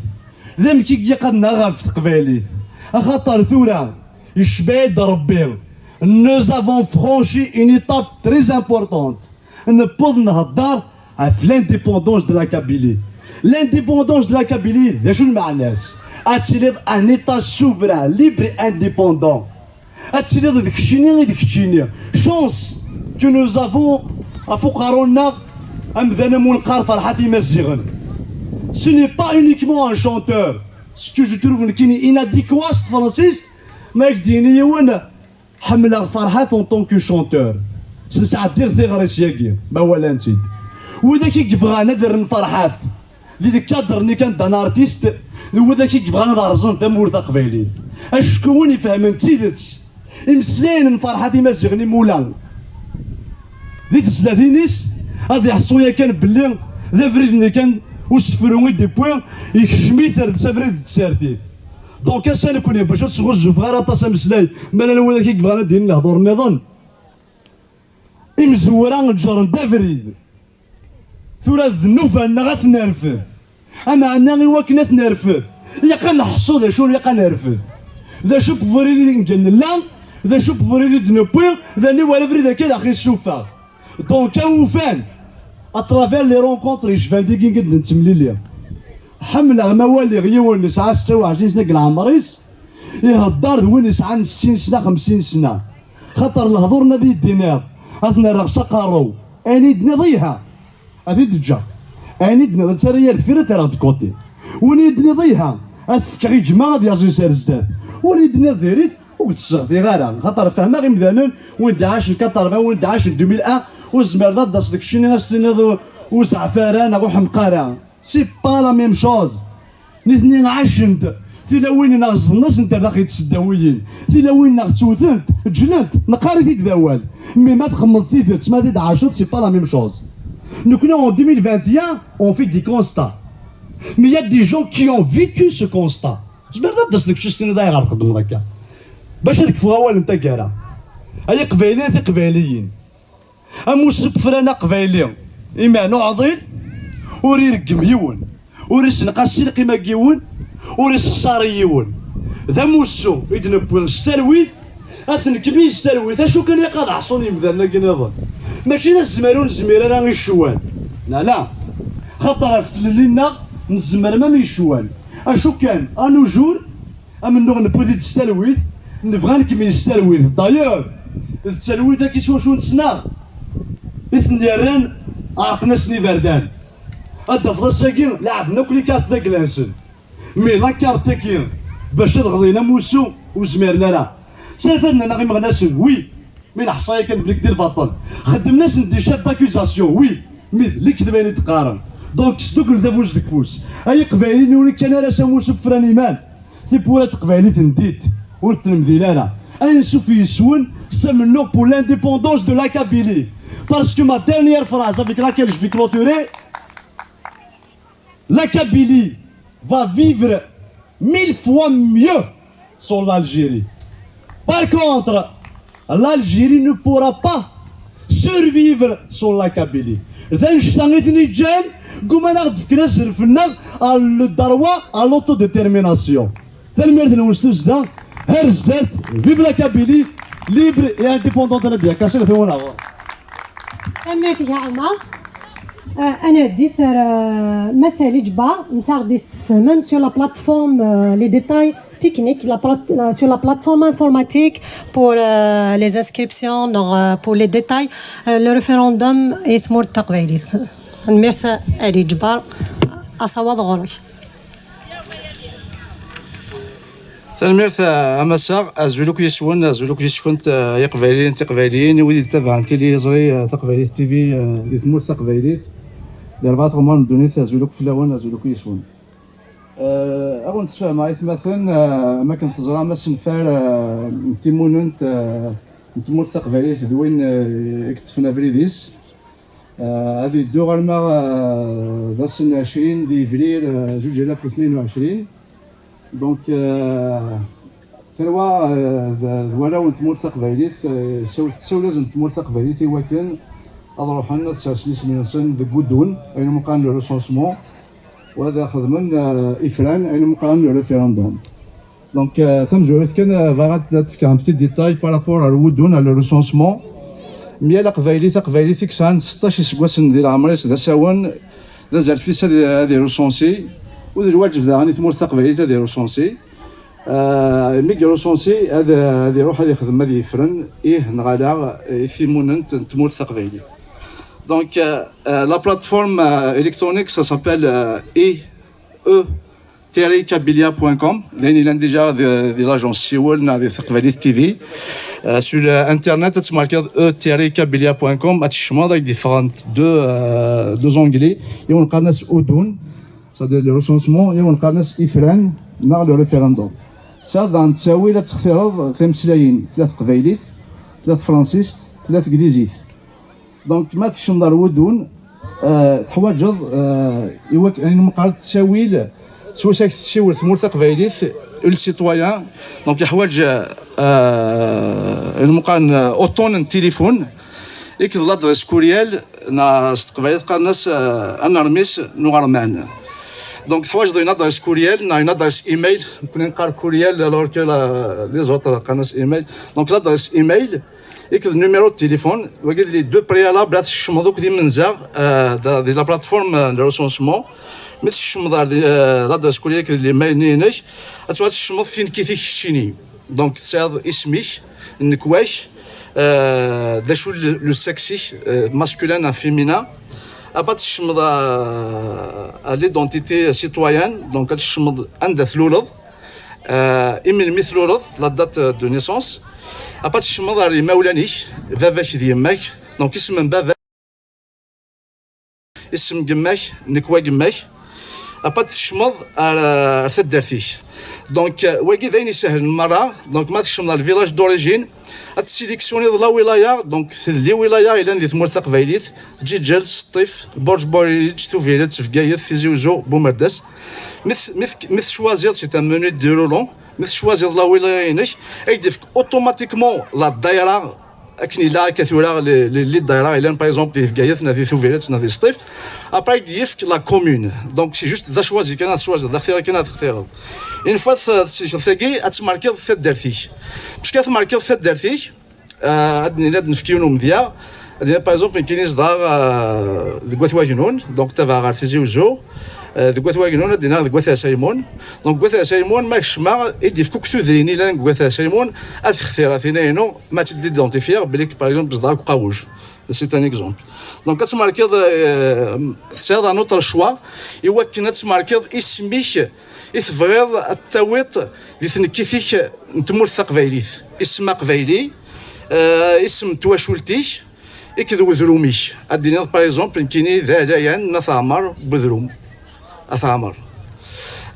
D amek i ilaq ad naɣ ɣef teqbaylit? Axaṭer tura, yecba-yi-d Ṛebbi. Nous avons franchi une étape très importante. Newweḍ nhedder ɣef l'indépendance de la Kabylie. L'indépendance de la Kabylie, d acu lmeɛna-s? Ad tiliḍ un État souverain, libre et indépendant. Ad tiliḍ d keččini i d keččini. Chance que nous avons ɣef uqerru-nneɣ amdan am uneqqar Ferḥat Imaziɣen. Ce n'est pas uniquement un chanteur. Ce que je trouve nekkini inadéquat s tefransist, ma ak-d-yini yiwen, ḥemmleɣ Ferḥat en tant que chanteur. Snesɛeddiɣ tiɣri syagi, ma walan-tt-id. Widak i yebɣan ad rren Ferḥat di lkadr-nni kan d'un artiste, d widak i yebɣan ad rẓen tamurt taqbaylit. Acku win ifehmen d tidet imeslayen n Ferḥat Imaziɣen Imula di tezlatin-is, ad iḥṣu yakan belli d abrid-nni kan usefru i d-iwwi, ikcem-it ar d abrid d tsertit. Donc ass-a nekkni, bac ur sɣuzzufen ara aṭas ameslay, ma llan widak i yebɣan ad d-inin lehdur-nniḍen, imezwura ǧǧren-d abrid. Tura d nnuba-nneɣ ad t-nerfed. Ameɛna i wakken ad t-nerfed, ilaq ad neḥṣu d acu ilaq ad nerfed. D acu n ubrid i nella, d acu n ubrid i d-newwi, d aniwer abrid akka i d aɣ-issufeɣ. Donc awufan, à travers les rencontres yecban tigi i d-nettemlili. Ḥemmleɣ ma waliɣ yiwen yesɛa setta u ɛecrin sna deg leɛmer-is, ihedder d win yesɛan settin sna, xemsin sna. Xaṭer lehdur-nni ad yi-d-tiniḍ, ad ten-rreɣ s aqerru. Ayen i d-tiniḍ iha, ad t-id-ǧǧeɣ. Ayen i d-tiniḍ ad t-rreɣ ar deffir, ad t-rreɣ de côté. Win i d-tiniḍ iha, ad t-fkeɣ i gma ad yaẓ ar zdat. Win i d-tiniḍ diri-t, ur k-d-sseɣtiɣ ara. Xaṭer fehmeɣ imdanen, win d-iɛacen quatre-vingts, win d-iɛacen deux mille un, ur tezmireḍ ad d-taseḍ deg keččini ad s-tiniḍ ur, ur zeɛf ara neɣ ur ḥemq ara. C'est pas la même chose. Nitni ɛacen-d tilawin neɣ zedɣen-asent ar daxel tseddawiyin. Tilawin neɣ ttewtent, ǧǧlent, neqqar-it-id d awal. Mais ma txemmeḍ tidet, ma t-id-ɛaceḍ, c'est pas la même chose. Nekkni en deux mille vingt et un, on fait des constats. Mais il y a des gens qui ont vécu ce constat. Zemreḍ ad d-taseḍ kečč ad s-tiniḍ ayɣer txeddmeḍ akka. Bac ad kfuɣ awal n taggara. Ay Iqbayliyen, ay Tiqbayliyin. Amussu n ufran aqbayli, iman uɛḍil, ur ireggem yiwen, ur isenqas si lqima n yiwen, ur issexṣar i yiwen. D amussu i d-newwi s talwit, ad t-nkemmel s talwit, acu kan ilaq ad ɛṣun yemdanen-agi nniḍen. Mačči d azmer ur nezmir ara i ccwal, neɣ ala? Xaṭer ɣef tlelli-nneɣ nezmer même i ccwal. Acu kan, à nos jours, amennuɣ newwi-t-id s talwit, nebɣa ad nkemmel s talwit. D'ailleurs, d talwit-agi s wacu nettnaɣ, i ten-yerran ɛerqen-asen iberdan. Ad d-tafeḍ ass-agi, leɛben akk les cartes d agla-nsen. Mais la carte-agi, bac ad ɣlin amussu, ur zmiren ara. S arfad-nneɣ imeɣnasen, oui, mais leḥṣaya kan belli di lbaṭel. Xeddmen-asen des chefs d'accusation, oui, mais d lekdeb ayen i d-qqaren. Donc, sdukkel afus deg ufus. Ay Iqbayliyen, ur ikkan ara s amussu n ufran iman. Tiwwura n teqbaylit ndit, ur tenmdil ara. Ansuf yes-wen s amennuɣ pour l'indépendance de la Kabylie. Parce que ma dernière phrase avec laquelle je vais clôturer, la Kabylie va vivre mille fois mieux sans l'Algérie. Par contre, l'Algérie ne pourra pas survivre sans la Kabylie. D annect-a i ten-iǧǧan, gguman ad aɣ-d-fken azref-nneɣ, à le droit à l'autodétermination. Tanemmirt-nwen s tussda, ar zdat, vive la Kabylie, libre et indépendante. Ad d-yakkasen ɣef yiwen-aɣ. Tanemmirt-ik a Ɛumar. Euh, ad nɛeddi ar, euh, Mass Ali Ǧebbar, netta ad aɣ-d-yessefhem sur la plateforme, euh, les détails techniques, la plate- la- sur la plateforme informatique pour, euh, les inscriptions, donc, euh, pour les détails, euh, le référendum i tmurt taqbaylit. Tanemmirt a Ali Ǧebbar, asawaḍ ɣur-k. Tanemmirt a Massa, azul akk yes-wen, azul akk yes-kent, a Iqbayliyen, Tiqbayliyin, i wid yettabaɛen tiliẓri, a, Taqbaylit T V, a, di tmurt taqbaylit, di rebɛa tɣemmar n ddunit, azul akk fell-awen, azul akk yes-wen. A, ad awen-d-sfehmeɣ aytmaten, a, am akken teẓram asenfar, a, n timunent, a, n tmurt taqbaylit d win, a, i yeṭṭfen abrid-is. Ah, ad yeddu arma, ah, d ass n ɛecrin di yebrir, ah, zuǧ alaf u tnin u ɛecrin. Donc, ah, tarwa, ah, d d warraw n tmurt taqbaylit, ah, saw- tsawlazen n tmurt taqbaylit i wakken ad ruḥen ad ssersen isem-nsen deg udun, ayen umi qqaren le recensement, u ad xedmen, ah, ifran, ayen umi qqaren le référendum. Donc, euh, tamezwarut kan, euh, bɣiɣ ad d-fkeɣ un petit détail par rapport ar wudun, ar le recensement. Myal aqbayli, taqbaylit i yesɛan seṭṭac iseggasen di leɛmer-is d asawen, d azref-is ad ad iruṣunsi, u d lwaǧeb daɣen i tmurt taqbaylit ad iruṣunsi. Euh, mi iruṣunsi, ad ad iruḥ ad ixdem, ad yefren ih neɣ ala i timunent n tmurt taqbaylit. Donc, euh, euh, la plateforme, euh, électronique, ça s'appelle, euh, E E tiret kabylia point com, d ayen yellan déjà di, di l'agence Siwel neɣ di Taqbaylit T V. Euh, sur, euh, internet, ad tmarkeḍ E tiret kabylia point com, ad tecmeḍ, ad d-yeffɣent deux, euh, deux onglets, yiwen qqaren-as Udun, c'est-à-dire le recensement, yiwen qqaren-as Ifran neɣ le référendum. Tesɛiḍ daɣen ttawil ad textireḍ timeslayin, tella teqbaylit, tella tefransist, tella teglizit. Donc, ma tkecmeḍ ar wudun, euh, teḥwaǧeḍ, euh, i wak- ayen meqqar ttawil, s wacu ak tessiwel tmurt taqbaylit, le citoyen. Donc, yeḥwaǧ, euh, ayen meqqaren, euh, uṭṭun n tilifun, akked l'adresse courriel, neɣ s teqbaylit qqaren-as, euh, anermis n uɣerman. Donc, teḥwaǧeḍ une adresse courriel, neɣ une adresse email, nekkni neqqar courriel, alors que la- les autres qqaren-as email. Donc, l'adresse email, akked numéro de téléphone, wagi d les deux préalables ad tkecmeḍ akk d imenza, euh, de, de la plateforme, euh, de recensement. Mi tkecmeḍ ar di, euh, l'adresse courriel akked l'email-nni-inek, ad tuɣal tkecmeḍ tinekkit-ik keččini. Donc, tesɛiḍ isem-ik, nnekwa-k, euh, d acu le, le sexe-ik, euh, masculin neɣ féminin. Après, ad tkecmeḍ à, à l'identité citoyenne, donc ad tkecmeḍ anda tluleḍ, euh, i melmi tluleḍ, la date de naissance. Après, ad tkecmeḍ ar imawlan-ik, baba-k d yemma-k, donc isem n baba, isem n yemma-k, nnekwa n yemma-k. Apa tkecmeḍ ar, ar taddart-ik. Donc, euh, wagi d ayen isehlen merra. Donc, ma tkecmeḍ ar le village d'origine, ad tessileksyuniḍ la wilaya, donc, tedli wilaya yellan di tmurt taqbaylit, Ǧiǧel, Sṭif, Burǧ Buɛliǧ, Tubiret, Bgayet, Tizi Uzzu, Bumerdas. Mi t-, mi t-, mi tecwaziḍ, c'est un menu déroulant, mi tecwaziḍ la wilaya-inek, ay d-yefk automatiquement la ddaira, akken yella akka tura, les, les, les ddaira yellan, par exemple, di Bgayet, neɣ di Tubiret, neɣ di Sṭif. Après, ay d-yefk la commune. Donc, c'est juste d acu ad kan ad tecwaziḍ, d axtir kan ad textireḍ. Une fois t-, tselkeḍ tagi, ad tmarkiḍ taddart-ik. Parce que ad tmarkiḍ taddart-ik, euh, ad nini, ad nefk yiwen umedya. Ad nini, par exemple, nekkini zedɣeɣ, euh, deg Wat Wagnun, donc tabaɣ ɣer Tizi Uzzu. Euh, deg Wat Wagnun, ad d-iniɣ deg Wat Ɛisa Ḥemmun. Donc, deg Wat Ɛisa Ḥemmun, ma kecmeɣ, i d-yefk akk tudrin yellan deg Wat Ɛisa Ḥemmun, ad xtireɣ tin-inu, ma ad tt-id-identifiyeɣ, belli, par exemple, zedɣeɣ deg Uqawuj. C'est un exemple. Donc, ad tmarkiḍ, euh, tesɛiḍ un autre choix, i wakken ad tmarkiḍ isem-ik i tebɣiḍ ad t-tawiḍ di tnekkit-ik n tmurt taqbaylit. Isem aqbayli, euh, isem n twacult-ik, akked wedrum-ik. Ad d-tiniḍ, par exemple, nekkini d Ɛlayan n At Ɛmer Budrum. At Ɛmer.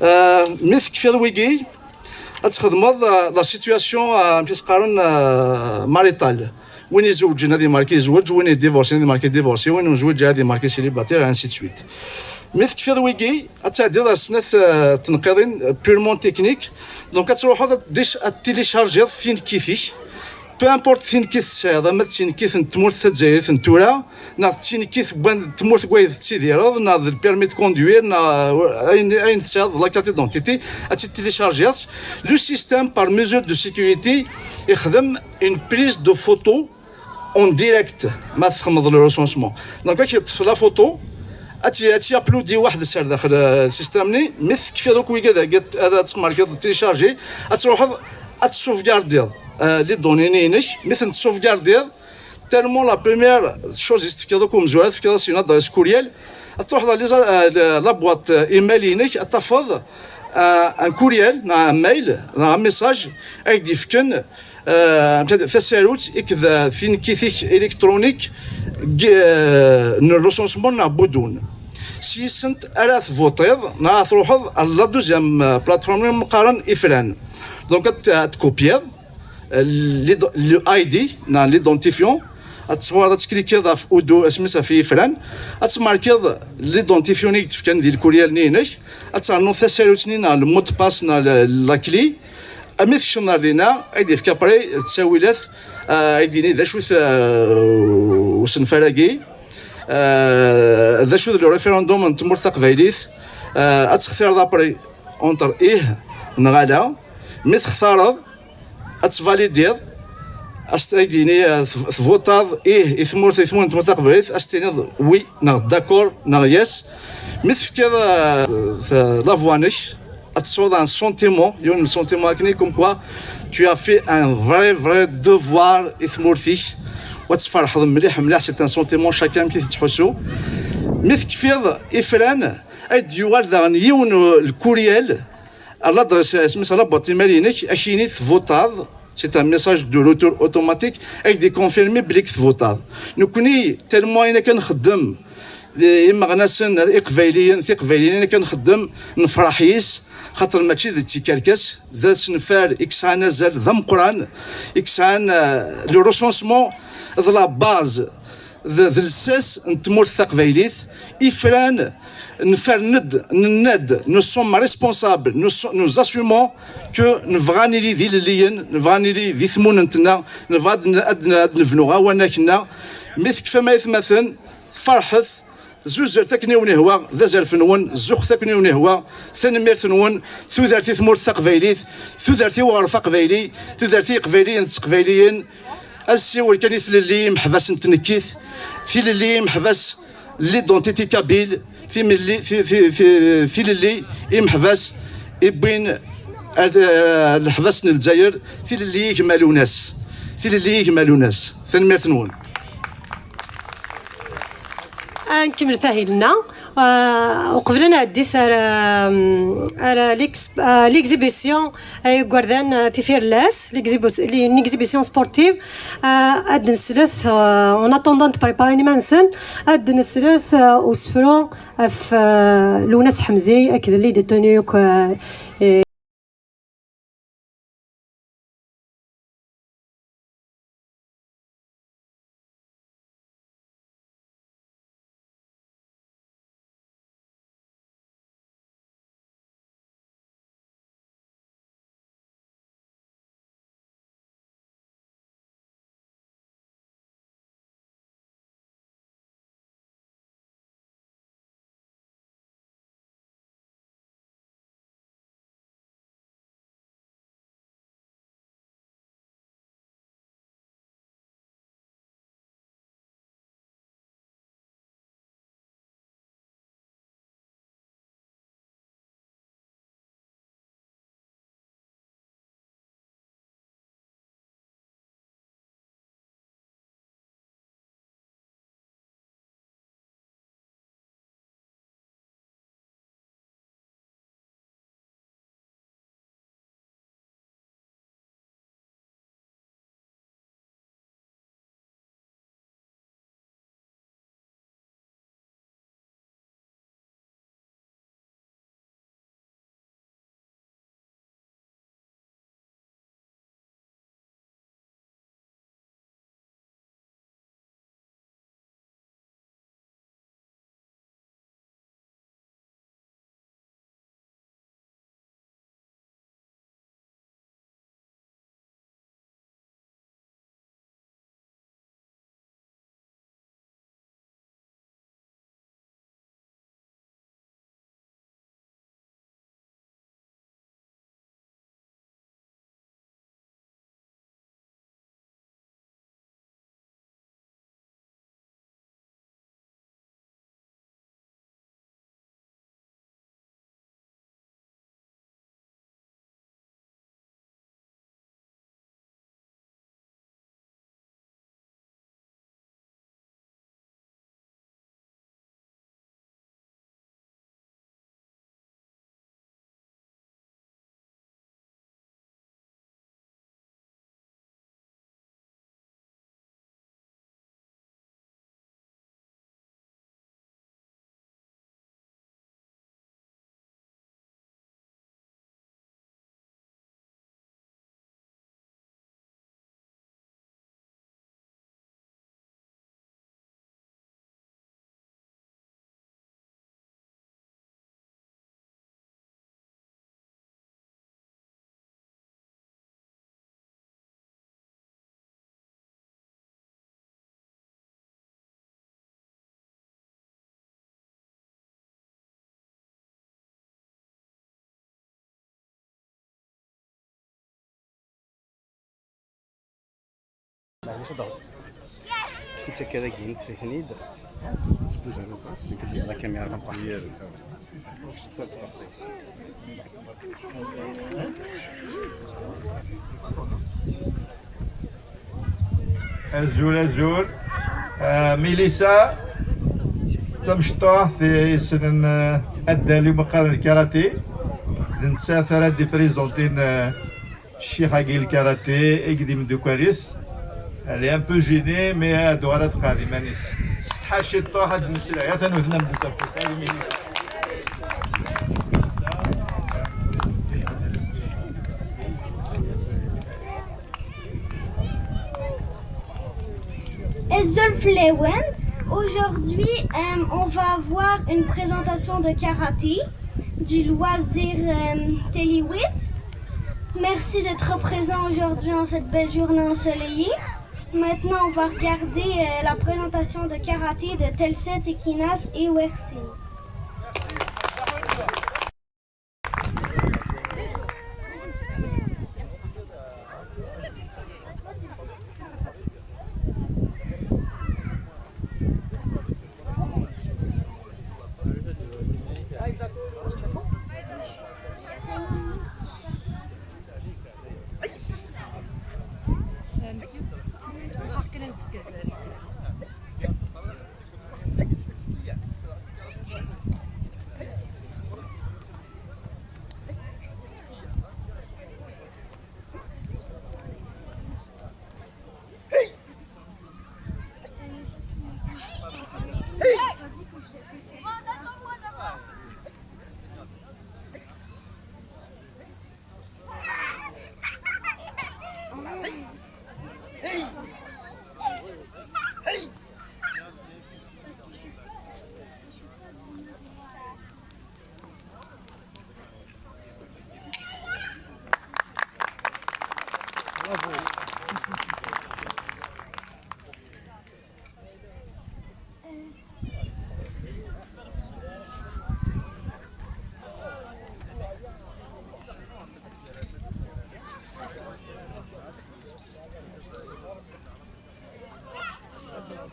Euh, mi tekfiḍ wigi, ad txedmeḍ, euh, la situation, euh, amek i s-qqaren, euh, maritale. Win izewǧen ad imarki izewǧ, win idivorsin ad imarki divorsi, win ur nzewwiǧ ad imarki célibataire, ainsi de suite. Mi tekfiḍ wigi, ad tɛeddiḍ ar snat, euh, tenqiḍin, euh, purement techniques. Donc, ad truḥeḍ ad, dis-, ad tilicharjiḍ tinekkit-ik. Peu importe tinekkit tesɛiḍ, ama d tinekkit n tmurt tazzayrit n tura, neɣ d tinekkit n wan-, tmurt deg wayed tettidireḍ, neɣ d le permis de conduire, neɣ ayen, ayen tesɛiḍ, la carte d'identité, ad tt-tilicharjiḍ. Le système, par mesure de sécurité, ixdem une prise de photo en direct, ma txedmeḍ le recensement. Donc, ad k-yeṭṭef la photo, ad tt-, ad tt-uploadi waḥed-s ar daxel, euh, le système-nni. Mi tekfiḍ akk wigad-agi, ad, ad tmarkiḍ télécharger, ad truḥeḍ ad tsauvegardiḍ, euh, les données-nni-inek. Mi tent-tsauvegardiḍ, tellement la première chose i s-tefkiḍ akk umezwar, ad tefkiḍ-as une adresse courriel, ad truḥeḍ à les, euh, la, la boîte, euh, email-inek, ad tafeḍ, euh, un courriel, neɣ un mail, neɣ un message, ay d-yefken, euh, tasarut, akked, euh, tinekkit-ik électronique, euh, n le recensement neɣ Budun. S yis-sent ara tvuṭiḍ, neɣ ad truḥeḍ à la deuxième, euh, plateforme, i qqaren Ifran. Donc, ad t-, ad tkupyiḍ, euh, l'id-, le I D, neɣ l'identifiant, ad tṣewreḍ, ad tklikiḍ ɣef Udu, asmi s ɣef Ifran, ad tmarkiḍ l'identifiant i k-d-fkan di lkuryal-nni-inek, ad ternuḍ tasarut-nni neɣ le mot de passe neɣ la, la clé, armi tekcmeḍ ar dinna, ay d-yefk après ttawilat, euh, ay d-yini d acu-t, euh, usenfar-agi, euh, d acu d le référendum n tmurt taqbaylit, euh, ad textireḍ après entre ih neɣ ala, mi textareḍ, ad tvalidiḍ, ad s-, ay d-yini, eh, tv-, tvuṭaḍ ih i tmurt, i tmurt, tmurt taqbaylit, ad s-tiniḍ oui, neɣ d'accord, neɣ yes. Mi tefkiḍ, eh, t-, la voix-nnek, ad tesɛuḍ un sentiment, yiwen n sentiment akkenni, comme quoi tu as fait un vrai, vrai devoir i tmurt-ik, u ad tferḥeḍ mliḥ, mliḥ, c'est un sentiment, chacun amek i tettḥussu. Mi tekfiḍ Ifran, ad d-yuɣal daɣen yiwen, eh, lkuryal, à l'adresse, asmi-s, à la boîte email-inek, ad k-yini tvuṭaḍ, c'est un message de retour automatique, ad k-d-ikonfirmi belli tvuṭaḍ. Nekkni, tellement ayen akka nxeddem, d imeɣnasen, iqbayliyen, tiqbayliyin ayen akka nxeddem, nefreḥ yis, xaṭer mačči d tikerkas, d asenfar i yesɛan azal d ameqqran, i yesɛan, euh, le recensement d la base, d, d lsas n tmurt taqbaylit. Ifran, nfern-d, nenna-d, nous sommes responsables, nous so-, nous assumons que nebɣa ad nili d ilelliyen, nebɣa ad nili di tmunent-nneɣ, nebɣa ad n-, ad n-, ad nebnu awanak-nneɣ. Mi tekfam, ay atmaten, ferḥet, zuzzret akken i wen-ihwa, d azref-nwen, zuxxet akken i wen-ihwa, tanemmirt-nwen, tudert i tmurt taqbaylit, tudert i weɣref aqbayli, tudert i yeqbayliyen d teqbayliyin. Ad nessiwel kan i tlelli imeḥbas n tnekkit, tilelli imeḥbas, l'identité kabyle, timilli-, ti-, ti-, ti-, tilelli imeḥbas iwwin ar, eh, leḥbas n Lezzayer, tilelli i gma Lunas, tilelli i gma Lunas. Tanemmirt-nwen. Ad nkemmel ahil-nneɣ. Ah, uqbel ad nɛeddi ar, ah, ar l'ex-, ah, l'exhibition, ah, igerdan, ah, tifirellas, l'exhibi-, l'exhibition sportive, ah, ad d-neslet, ah, en attendant de préparer iman-nsen, ad d-neslet, ah, usefru ɣef, ah, Lwennas Ḥemzi akked Lydie Toniuk, ah, Tfitsa akka dagi, nṭef-iten-id. Tbuzan aṭas, la caméra. Azul, azul. Ah, Milissa, d tamecṭuḥt yessnen, ah, addal i meqqar n karati. D nettat ara d-iprizontin, ah, ccix-agi n karati i d imeddukal-is. Elle est un peu gênée, mais ad tuɣal ad tqeɛɛed iman-is. Setḥa ciṭṭuḥ ad d-nesla. Atan wten-am-d tafat. Azul fell-awen. Aujourd'hui, euh, on va avoir une présentation de karaté du Loisir, euh, Télé huit. Merci d'être présent aujourd'hui en cette belle journée ensoleillée. Maintenant, on va regarder, euh, la présentation de karaté de Telset, Ekinas et Wersin.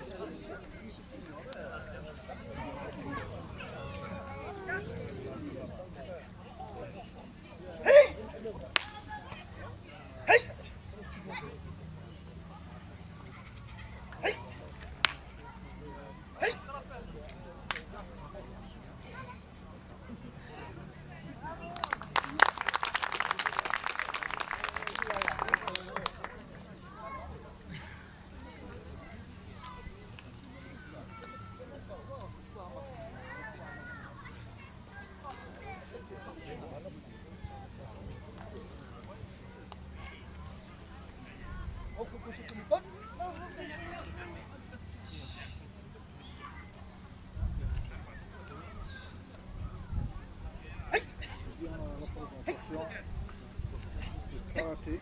Karaté. Karaté.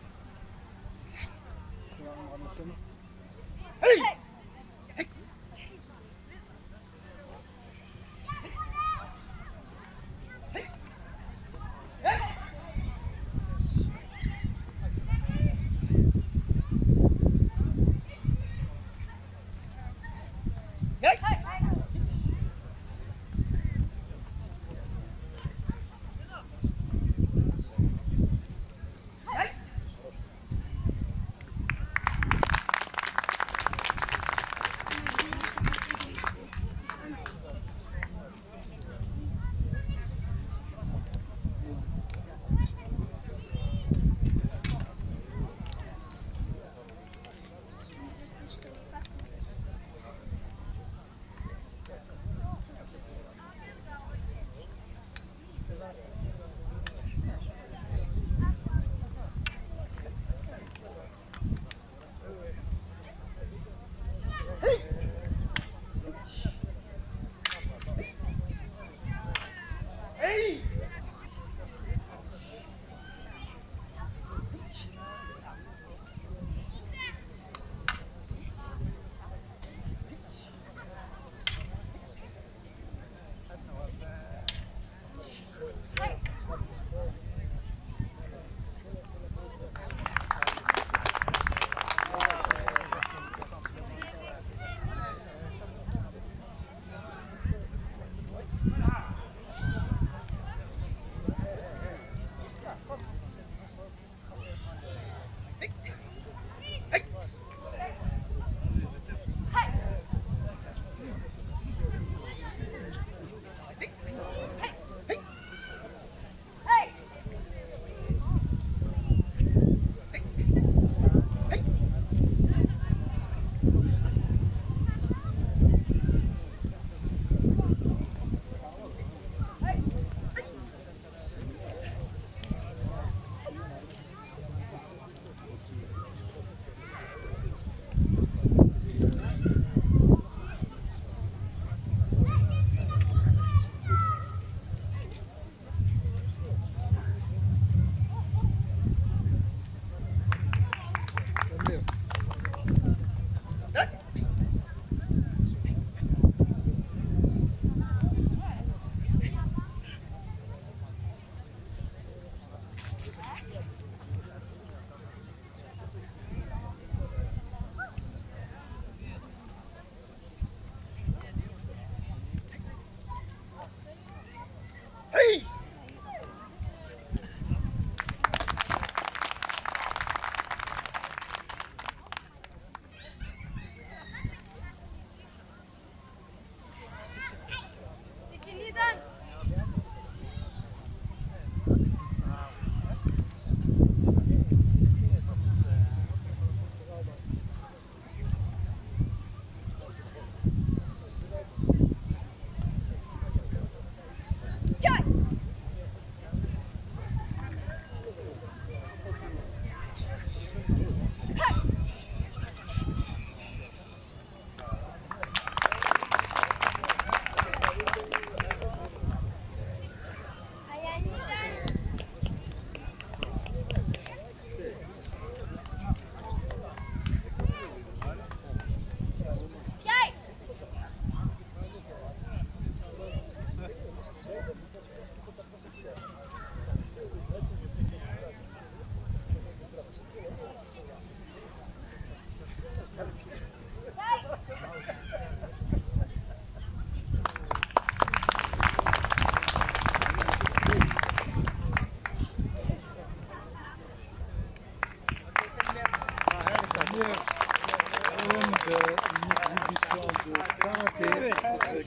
Une exhibition de karaté avec une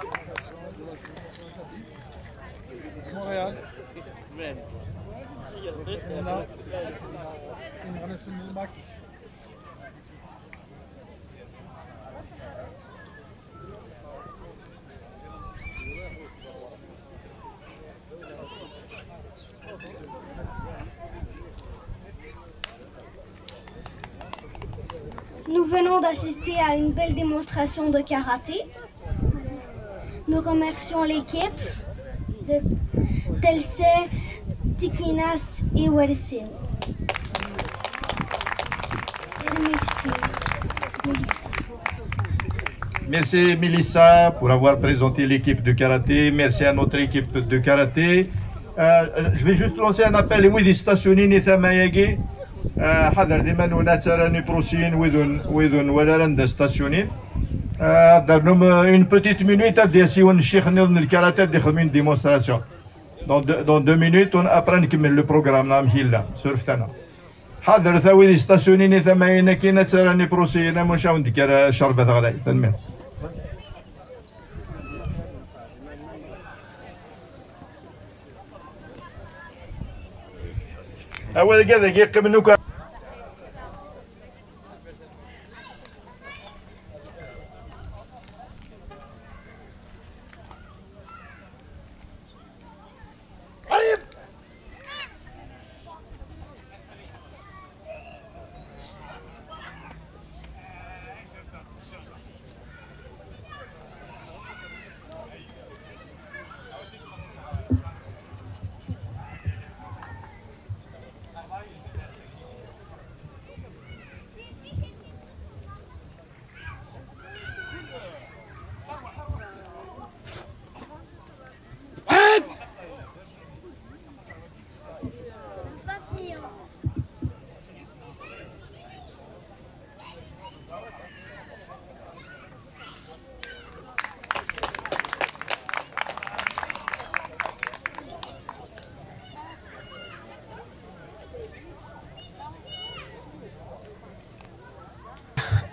délégation de la Montréal. Nous venons d'assister à une belle démonstration de karaté. Nous remercions l'équipe de Telse, Tikinas et Welsin. Merci Melissa pour avoir présenté l'équipe de karaté. Merci à notre équipe de karaté. Euh, je vais juste lancer un appel i wid yestasyunin i tama-agi. Euh, ḥadret iman-nwen, ad tara les prochaines, wid ur, wid ur nwala ara anda stasyunin. Euh, ad d-rnum, euh, une petite minute, ad d-yas yiwen n ccix nniḍen n lkarate ad d-ixdem une démonstration. Dans deux, dans deux minutes, on, après nkemmel le programme, amek yella, surfet-aneɣ. Ḥadret a wid yestasyunin i tama-agi, ad tara les prochaines, am wacu ad wen-d-tekker ccerba teɣlay. Tanemmirt. Awal-agi ad yeqqim lukan.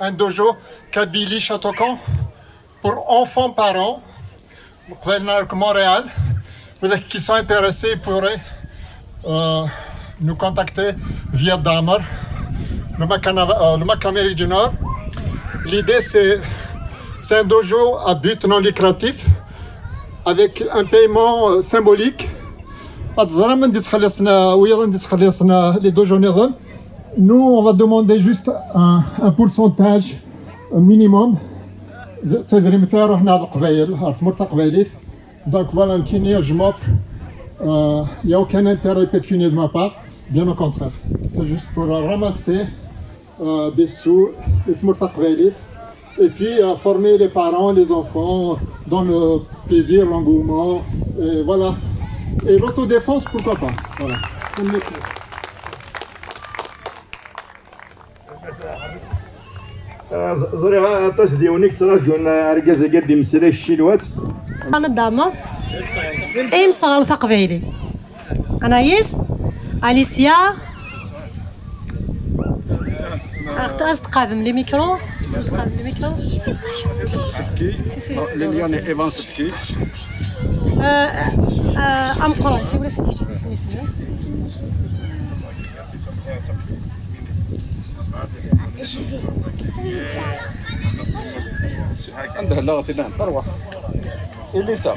Un dojo Kabylie Châteaucamp pour enfants parents, Montréal. Pour ceux qui sont intéressés, ils pourraient euh, nous contacter via Damer, le Macanava, euh, le Macameri du Nord. L'idée, c'est c'est un dojo à but non lucratif avec un paiement euh, symbolique. Ad teẓram anda i ttxelliṣen, euh, wiyaḍ anda i ttxelliṣen, euh, les dojo niḍen. Nous, on va demander juste un, un pourcentage minimum. D tadrimt ara ruḥen ar Leqbayel, ar tmurt taqbaylit. Donc voilà, nekkini, je m'offre. Euh, il n'y a aucun intérêt pécuniaire de ma part, bien au contraire. C'est juste pour ramasser euh, des sous, les tmurt taqbaylit. Et puis euh, former les parents, les enfants dans le plaisir, l'engouement, et voilà. Et l'autodéfense, pourquoi pas. Voilà. Ẓriɣ aṭas d yiwen i yettraǧun argaz-agi ad d-imeslay ccinwat. Anadama. Imseɣret aqbayli. Anaïs, Alicia. Aɣ-t-, ad tqabem les micros. Ad tqabem les micros. Sebki. Liliane et Evan Sebki. Euh, euh, ameqqran, siwel-as. Anda hella ɣef iman? Arwaḥ. Elisa.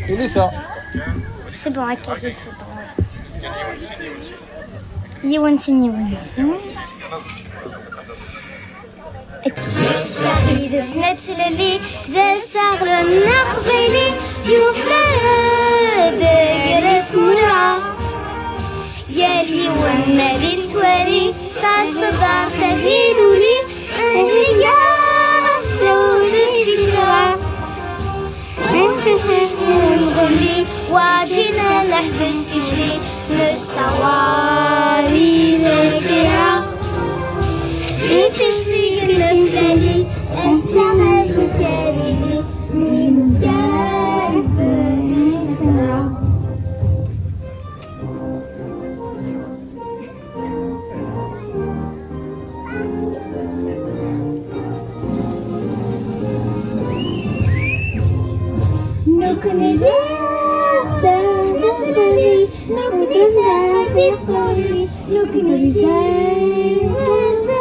Elisa. C'est bon, ok, c'est bon. Yiwen sin, yiwen sin. Asaɣ yid-s nettlelli, d asaɣ n aqbayli, yuklal-d gar tmura. Yal yiwen ma d-ittwali, s aṣebber tadiluli, nniya ɣas tewwet tikra. Nɣelli, werǧin ad neḥbes tikli, nessawaḍ i lkira. Itectik leflali, ass-a azekka-nni, mi nezga nefra. Nekkni d iɣsan nettnadi, nekkni d iɣsan nettnadi, nekkni d iɣsan.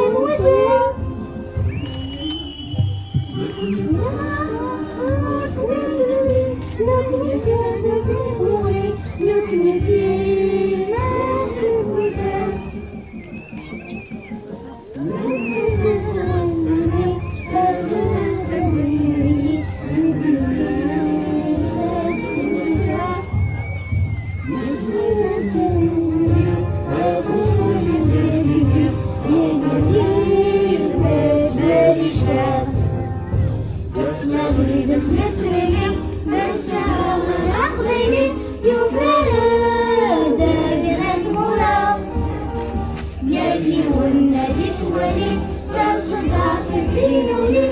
Yal yiwen ad yettwali taṣeddart n Binuli,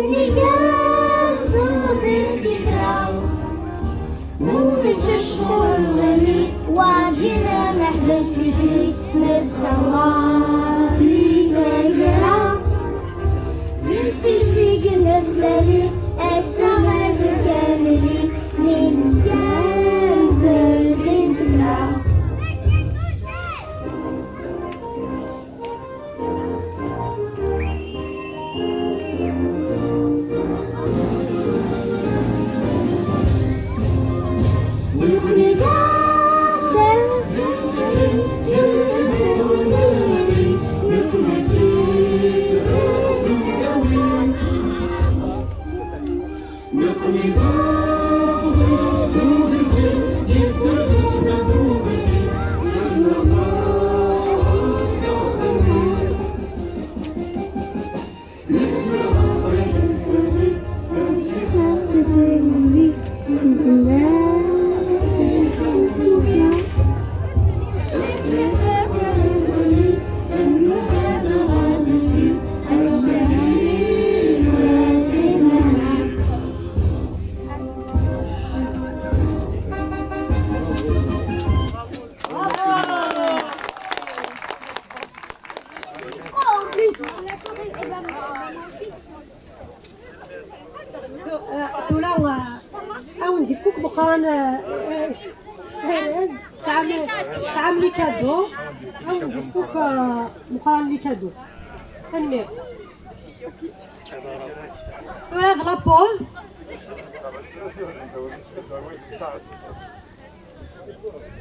nnig-s ṣṣut n tifra. Ur nettceccuṛ lɣali, werǧin ad neḥbes tikli, nessawaḍ i taggara. Zik ticki i neflali, ass-a ad nkamli, mi nezga nbedd i tefra. Tura, eh, ad wen-d-ifk akk Meqqran, eh, eh, tesɛam, tesɛam les cadeaux. Ad wen-d-ifk akk, eh, Meqqran les cadeaux. Tanemmirt. Tura d la pause.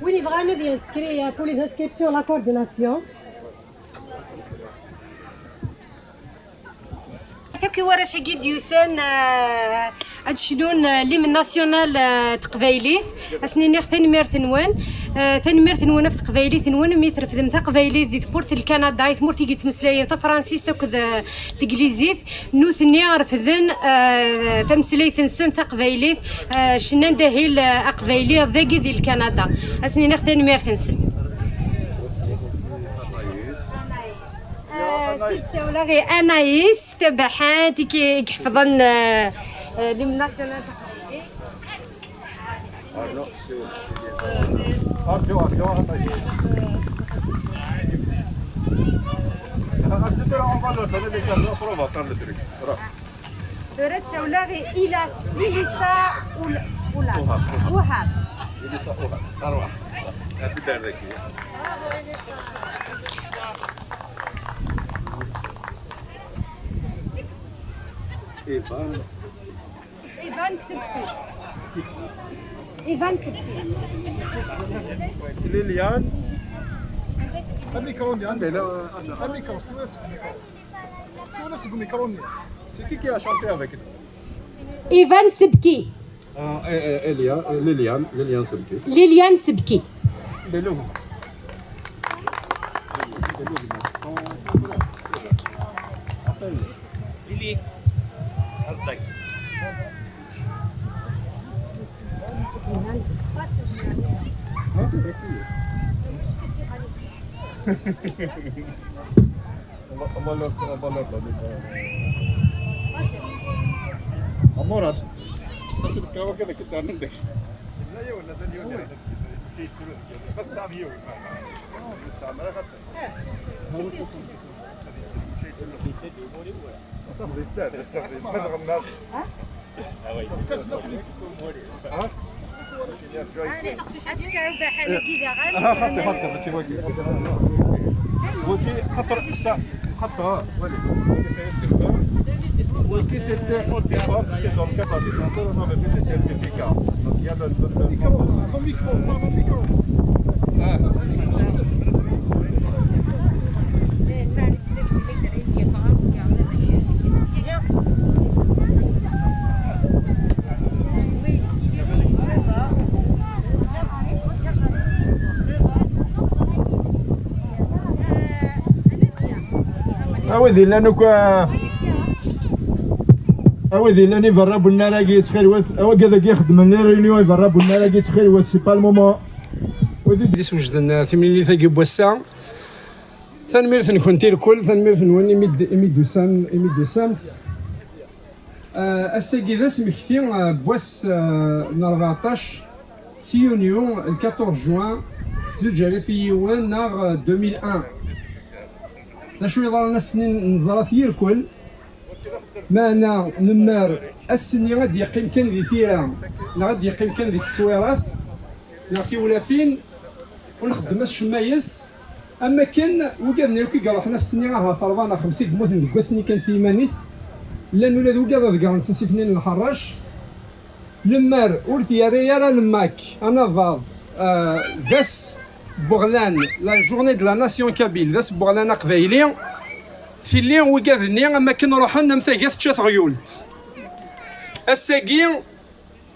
Win yebɣan ad yinskri, eh, pour les inscriptions, la coordination. Akk i warrac-agi d-yusan, eh, ad cnun, eh, l'hymne national, eh, n teqbaylit. Ad sen-iniɣ tanemmirt-nwen, eh, tanemmirt-nwen ɣef teqbaylit-nwen, mi trefdem taqbaylit di tmurt n Kanada, i tmurt i yettmeslayen tafransist akked, eh, teglizit. Nutni refden, eh, tameslayt-nsen taqbaylit, eh, cnan-d ahil, eh, aqbayli dagi di Lkanada. Ad sen-iniɣ tanemmirt-nsen. Eh, ssawleɣ i Anaïs Tabaḥant, i k-, i iḥefḍen, eh, eh, l'hymne national taqbaylit. Ah non, c'est... Ah, tu vois, tu vois, on va dire. Ah, c'est là, on va le faire, les gars, on va faire le truc. Voilà. Tura ssawleɣ i Ilas, Ilisa Ula-, Ula-, Uhab. Uhab. Ilisa Uhab. Arwa. Happy birthday. Ivan. Ivan Sebki. Ivan Sebki. Liliane. Amikru, Liliane. Amikru, siwa seg amikru. Siwa seg amikru. C'est qui qui a chanté avec nous? Ivan Sebki. Ah, eh, eh, Elia, eh, Liliane, Liliane Sebki. Liliane Sebki. Belou. Appelle. Lili. Hashtag. Hein? On va, on va leur, on va leur donner. Amorad. Parce que quand on regarde que t'as un index. Hein? Est-ce que بحال هكا ديال غير؟ واجي خطر، خطر، ولكن c'était au départ, c'était dans le cadre alimentaire, on avait fait des certificats. Donc il y a le, le, le... Au micro, au micro, au micro. A wid yellan akk, a wid yellan i berra n unnar-agi, ttxil-wet, a wigad-agi ixeddmen les réunions i berra n unnar-agi, ttxil-wet, c'est pas le moment. Wid i d-iswejden, eh, timlilit-agi n wass-a. Tanemmirt-nkent i lkul, tanemmirt-nwen imi d-, imi d-tusam, imi d-tusamt. Eh, ass-agi d asmekti, eh, n wass, eh, n rbeɛṭac si yunyu, le quatorze juin, zuǧ alaf u yiwen neɣ, eh, deux mille un. D acu yeḍran ass-nni neẓra-t yirkel, meɛna nemmer ass-nni ad d-yeqqim kan di tira, neɣ ad d-yeqqim kan di teswirat, neɣ tiwlafin, ur nxeddem acemma yes, am wakken wigad-nni akk i iruḥen ass-nni ahat rebɛa neɣ xemsa i yemmuten deg wass-nni kan s yiman-is, llan ula d wigad ad ḍeggren s asif-nni n Lḥerrac, lemmer ur t-yerri ara lemmak anabaḍ, eh, d ass n weɣlan, la journée de la nation kabyle, d ass n weɣlan aqbayli, tili wigad-nni am wakken ruḥen am taga tečča teɣyult. Ass-agi,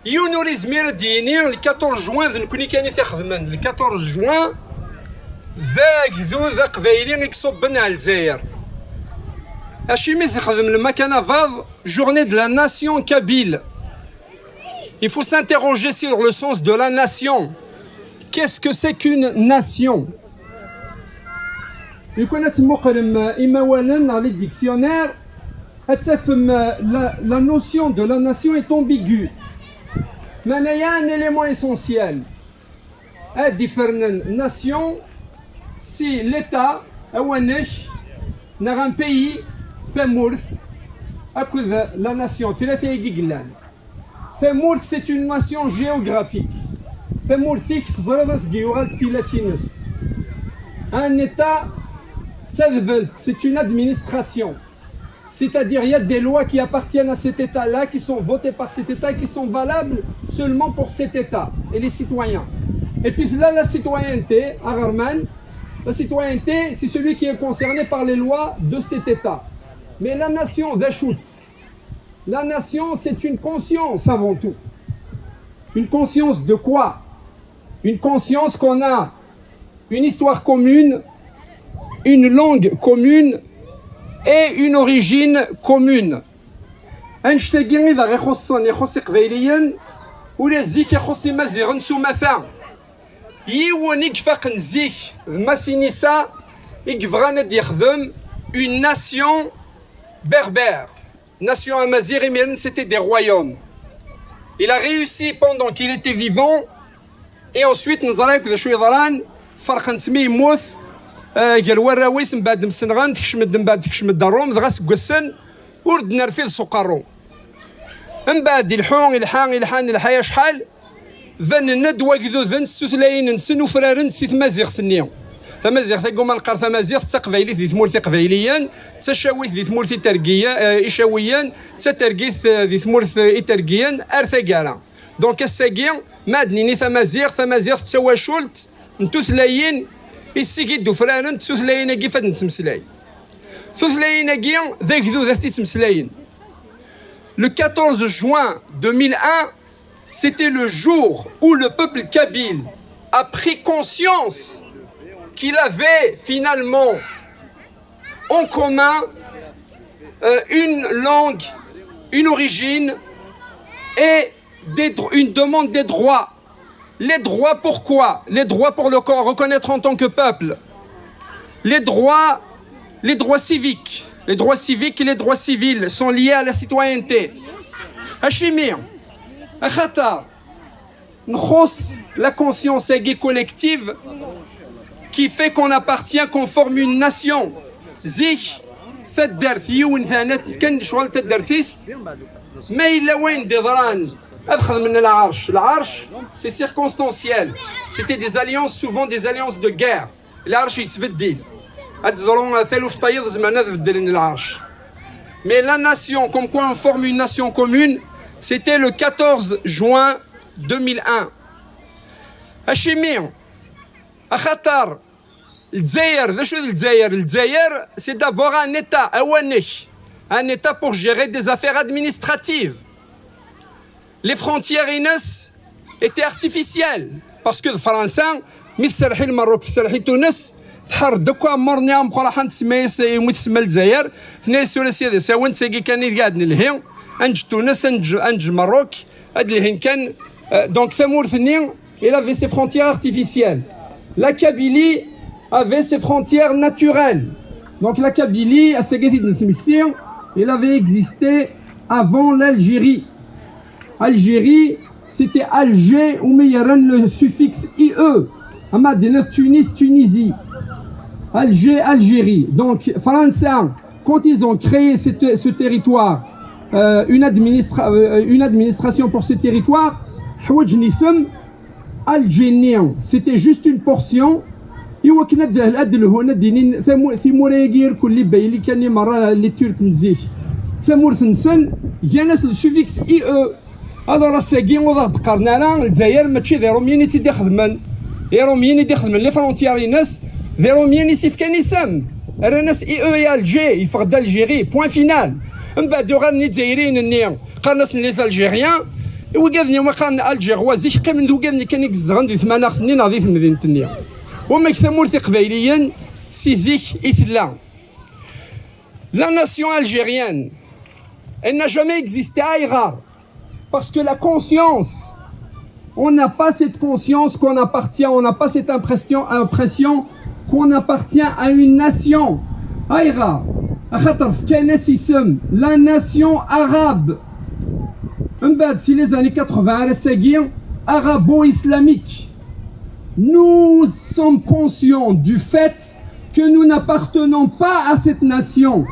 yiwen ur izmir ad d-yini le quatorze juin d nekkni kan i t-ixedmen. Le quatorze juin d agdud aqbayli i iṣubben ar Lezzayer. Acimi texdem le MAK anabaḍ journée de la nation kabyle? Il faut s'interroger sur le sens de la nation. Qu'est-ce que c'est qu'une nation? Lukan ad temmuqlem, euh, imawalen neɣ les dictionnaires, ad tafem, euh, la, la notion de la nation est ambiguë. Meɛna il y a un élément essentiel. Ad d-ifernen nation si l'État, awanek, neɣ un pays, tamurt, akked la nation, tlata-agi i yellan. Tamurt, c'est une nation géographique. Tamurt-ik teẓriḍ asgi yuɣal d tilas-ines. Un État, d tadbelt, c'est une administration. C'est-à-dire, il y a des lois qui appartiennent à cet État-là, qui sont votées par cet État, qui sont valables seulement pour cet État et les citoyens. Et puis là, la citoyenneté, à Rarman, la citoyenneté, c'est celui qui est concerné par les lois de cet État. Mais la nation, d acu-tt? La nation, c'est une conscience avant tout. Une conscience de quoi? Une conscience qu'on a une histoire commune, une langue commune et une origine commune. Annect-agi i d aɣ-ixuṣṣen, ixuṣṣ Iqbayliyen, ula zik ixuṣṣ Imaziɣen s umata. Yiwen i ifaqen zik d Massinissa i yebɣan ad yexdem une nation berbère. Nation amazigh, imiren, c'était des royaumes. Il a réussi pendant qu'il était vivant, et ensuite, neẓra akk d acu yeḍran, ferqen-t mi yemmut, euh, gar warraw-is, mbeɛd msenɣen, tekcem-d, mbeɛd tekcem-d Ṛṛum, dɣa seg wassen, ur d-nerfid s uqerru. Mbeɛd, ilḥu, ilḥa, ilḥa, nelḥa acḥal, banen-d wagduden s tutlayin-nsen, ufraren-d si tmaziɣt-nni. Tamaziɣt, aguma neqqar tamaziɣt, d taqbaylit di tmurt iqbayliyen, d tacawit di tmurt itergiyen, eh, icawiyen, d tatergit, eh, di tmurt, eh, itergiyen, ar taggara. Donc ass-agi, ma ad nini tamaziɣt, tamaziɣt d tawacult n tutlayin i sigi d-ufraren d tutlayin-agi fad nettmeslay. Tutlayin-agi d agdud ad t-ittmeslayen. Le quatorze juin deux mille un, c'était le jour où le peuple kabyle a pris conscience qu'il avait finalement en commun, euh, une langue, une origine et des dro-, une demande des droits. Les droits, pourquoi? Les droits pour le co-, reconnaître en tant que peuple. Les droits, les droits civiques. Les droits civiques et les droits civils sont liés à la citoyenneté. Acimi? Axaṭer nxuṣṣ la conscience collective qui fait qu'on appartient, qu'on forme une nation. Zik, taddart, yiwen, tana kan lecɣal n taddart-is, Ma yella wayen d-iḍran, ad xedmen lɛerc. Lɛerc, c'est circonstanciel. C'était des alliances, souvent des alliances de guerre. Lɛerc yettbeddil. Ad d-teḍru taluft tayeḍ, zemren ad beddlen lɛerc. Mais la nation, comme quoi on forme une nation commune, c'était le quatorze juin deux mille un. Acimi? Axaṭer Lezzayer, d acu d Lezzayer? Lezzayer, c'est d'abord un État, awanek. Un État pour gérer des affaires administratives. Les frontières-ines étaient artificielles. Parce que Fransa, mi tserreḥ i Lmerruk, tserreḥ i Tunes, tḥerr-d akk aɛmur-nni ameqqran, tsemma-yas, iwumi tsemma Lezzayer, tenna-yas tura sya d asawen, d tagi kan ideg ad nelhi, ad neǧǧ Tunes, ad neǧǧ, ad neǧǧ Merruk, ad lhin kan. Euh, donc tamurt-nni, il avait ses frontières artificielles. La Kabylie avait ses frontières naturelles. Donc la Kabylie, à Segeti de Smikti, il avait existé avant l'Algérie. Algérie, c'était Alger, ou meilleur, le suffixe I E. Amadine, Tunis, Tunisie. Alger, Algérie. Donc, Fransa, quand ils ont créé ce, ce territoire, euh, une, administra- euh, une administration pour ce territoire, حوايج نسم Algérie, c'était juste une portion. Iwakken ad ad lhun, ad d-inin tamu- timura-agi irkul li bayli kan i merra, les Turcs n zik, d tamurt-nsen, gan-as le suffixe I E. Alors ass-agi ur aɣ-d-qqaren ara Lezzayer mačči d Iṛumyen i tt-id-ixedmen. Iṛumyen i d-ixedmen les frontières-ines, d Iṛumyen i s-ifkan isem. Rran-as I E i Alger, yeffeɣ-d Algérie, point final. Mbeɛd uɣalen Izzayriyen-nni, qqaren-asen les Algériens. Iwigad-nni ma qqaren Algérois, zik qqimen d wigad-nni kan i izedɣen di tmanaɣt-nni neɣ di temdint-nni. Wamek tamurt Iqbayliyen si zik i tella. La nation algérienne, elle n'a jamais existé, ayɣer? Parce que la conscience, on n'a pas cette conscience qu'on appartient, on n'a pas cette impression, impression qu'on appartient à une nation. Ayɣer? Axaṭer fkan-as isem, la nation arabe. Mbeɛd si les années quatre-vingts ar ass-agi, arabo-islamique. Nous sommes conscients du fait que nous n'appartenons pas à cette nation.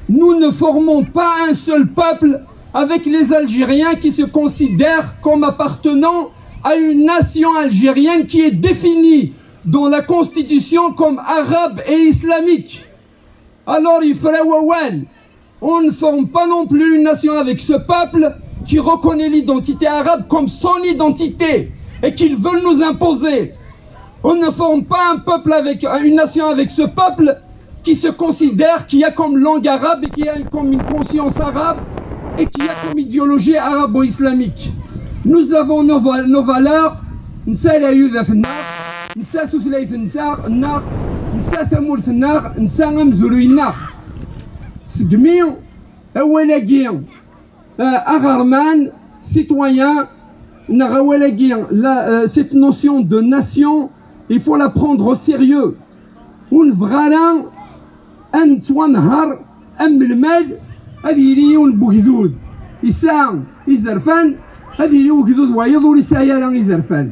Nous ne formons pas un seul peuple avec les Algériens qui se considèrent comme appartenant à une nation algérienne qui est définie dans la constitution comme arabe et islamique. Alors, yefra wawal, on ne forme pas non plus une nation avec ce peuple qui reconnaît l'identité arabe comme son identité et qu'ils veulent nous imposer. On ne forme pas un peuple avec une nation avec ce peuple qui se considère, qui a comme langue arabe et qui a comme une conscience arabe et qui a comme idéologie arabo-islamique. Nous avons nos, nos valeurs, nesɛa leɛyudat-nneɣ, nesɛa tutlayt-nneɣ, nesɛa tamurt-nneɣ, nesɛa amezruy-nneɣ. Segmi awal-agi, euh, aɣerman, citoyen, neɣ awal-agi, la, euh, cette notion de nation, il faut la prendre au sérieux. Ur nebɣi ara ad nettwanehher am lmal, ad yili yiwen n wegdud yesɛa izerfan, ad yili wegdud wayeḍ ur yesɛi ara izerfan.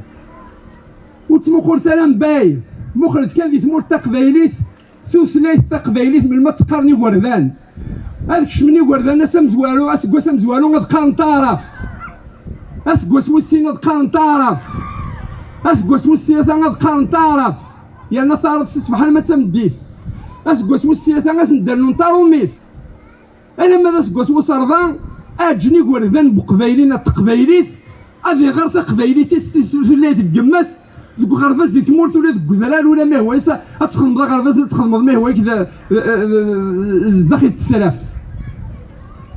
Ur ttmuqulet ara mebɛid, muqlet kan di tmurt taqbaylit, tutlayt taqbaylit melmi ad tt-qqaren igerdan. Ad kecmen igerdan ass amezwaru, aseggas amezwaru ad qqaren taɛrabt. Aseggas wis sin ad qqaren taɛrabt. Aseggas wis tlata ad qqaren taɛrabt. Yerna taɛrabt si ṣṣbeḥ alma d tameddit. Aseggas wis tlata ad sen-d-rnun taṛumit. Alamma d aseggas wis ṛebɛa, ɛeǧǧen igerdan n uqbayli neɣ n teqbaylit ad iɣer taqbaylit-is, tis-, tutlayt n yemma-s, deg uɣerbaz di tmurt ula deg udrar ula ma ihwa-yas ad txedmeḍ aɣerbaz, ad txedmeḍ ma ihwa-yak d, d, d, zdaxel n tesraft.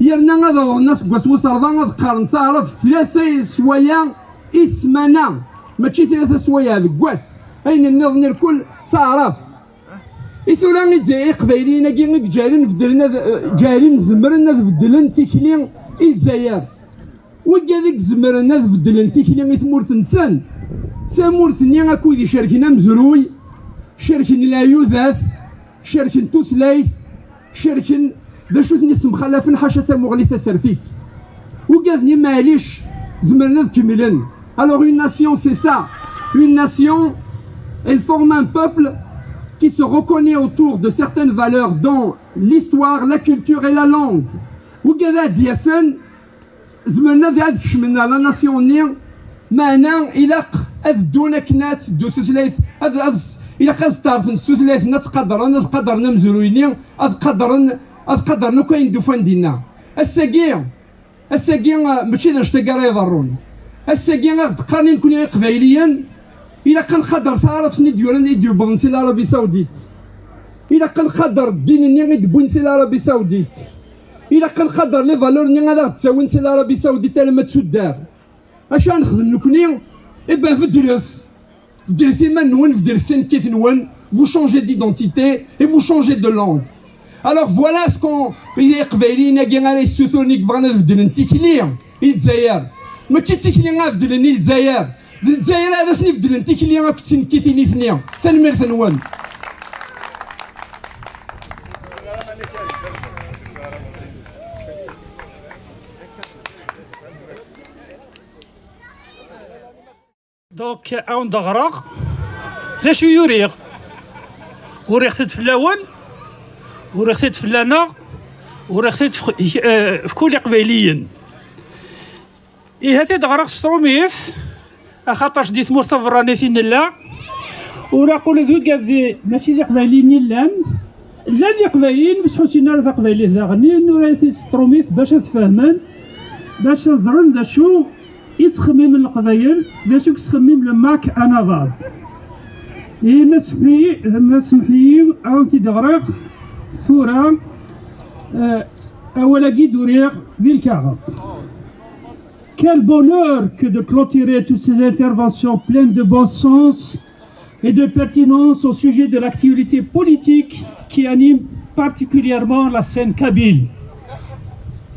Yerna ad awḍen aseggas wis ṛebɛa ad qqaren taɛrabt tlata sswayeɛ i ssmana, mačči tlata sswayeɛ deg wass. Ayen nniḍen irkul d taɛrabt. I tura i Lezzayer, Iqbayliyen-agi i iǧehlen beddlen ad, ǧehlen zemren ad beddlen tikli i Lezzayer. Wigad i izemren ad beddlen tikli i tmurt-nsen, d tamurt-nni akud icerken amezruy, cerken leɛyudat, cerken tutlayt, cerken d acu ten-issemxalafen ḥaca tamuɣli tasertit. Wigad-nni maɛlic zemren ad kemmlen. Alors une nation, c'est ça. Une nation, elle forme un peuple qui se reconnaît autour de certaines valeurs dont l'histoire, la culture et la langue. Wigad ad d-yasen, Zemren ad, ad kecmen ar la nation-nni, meɛna ilaq ad ddun akken ad teddu tutlayt, ad, ad, ilaq ad steɛṛfen s tutlayt-nni, ad tt-qadren, ad qadren amezruy-nni, ad qadren, ad qadren akk ayen d-ufan dinna. Ass-agi, ass-agi, ah, mačči d annect-agi ara iḍerrun. Ass-agi, ad ɣ-d-qqaren i nekni Iqbayliyen, ilaq ad nqader taɛrabt-nni i d-yuran, i d-yewwḍen si l'Arabie Saoudite. Ilaq ad nqader ddin-nni i d-wwin si l'Arabie Saoudite. Ilaq ad nqader les valeurs-nni ara ɣ-d-ttawin si l'Arabie Saoudite alamma d tuddar. Acu ara nexdem nekni? Eh ben, beddlet. Beddlet iman-nwen, beddlet tanekkit-nwen, vous changez d'identité et vous changez de langue. Alors voilà ce qu'on, Iqbayliyen-agi ara yessuturen i yebɣan ad beddlen tikli i Lezzayer. Mačči d tikli ara beddlen i Lezzayer, d Lezzayer ara asen-ibeddlen tikli akked tnekkit i nitni. Tanemmirt-nwen. Donc, ad wen-d-ɣreɣ d acu i uriɣ. Uriɣ-t-id fell-awen, uriɣ-t-id fell-aneɣ, uriɣ-t-id f-, eh, f kul Iqbayliyen. Ihi, ad t-id-ɣreɣ s trumit, axaṭer di tmurt taberranit i nella. Ur aqul d wigad di, mačči d Iqbayliyen i llan. Llan Iqbayliyen, ma ḥussin ara taqbaylit daɣen, nura-t-id s trumit bac ad t-fehmen, bac ad ẓren d acu i ttxemmimen Leqbayel, d acu i yettxemmim le MAK Anaḍad. Ihi ma semḥ-iyi, ma semḥ-iyi, ad wen-t-id-ɣreɣ tura, eh, awal-agi d-uriɣ di lkaɣeḍ. Quel bonheur que de clôturer toutes ces interventions pleines de bon sens et de pertinence au sujet de l'actualité politique qui anime particulièrement la scène kabyle.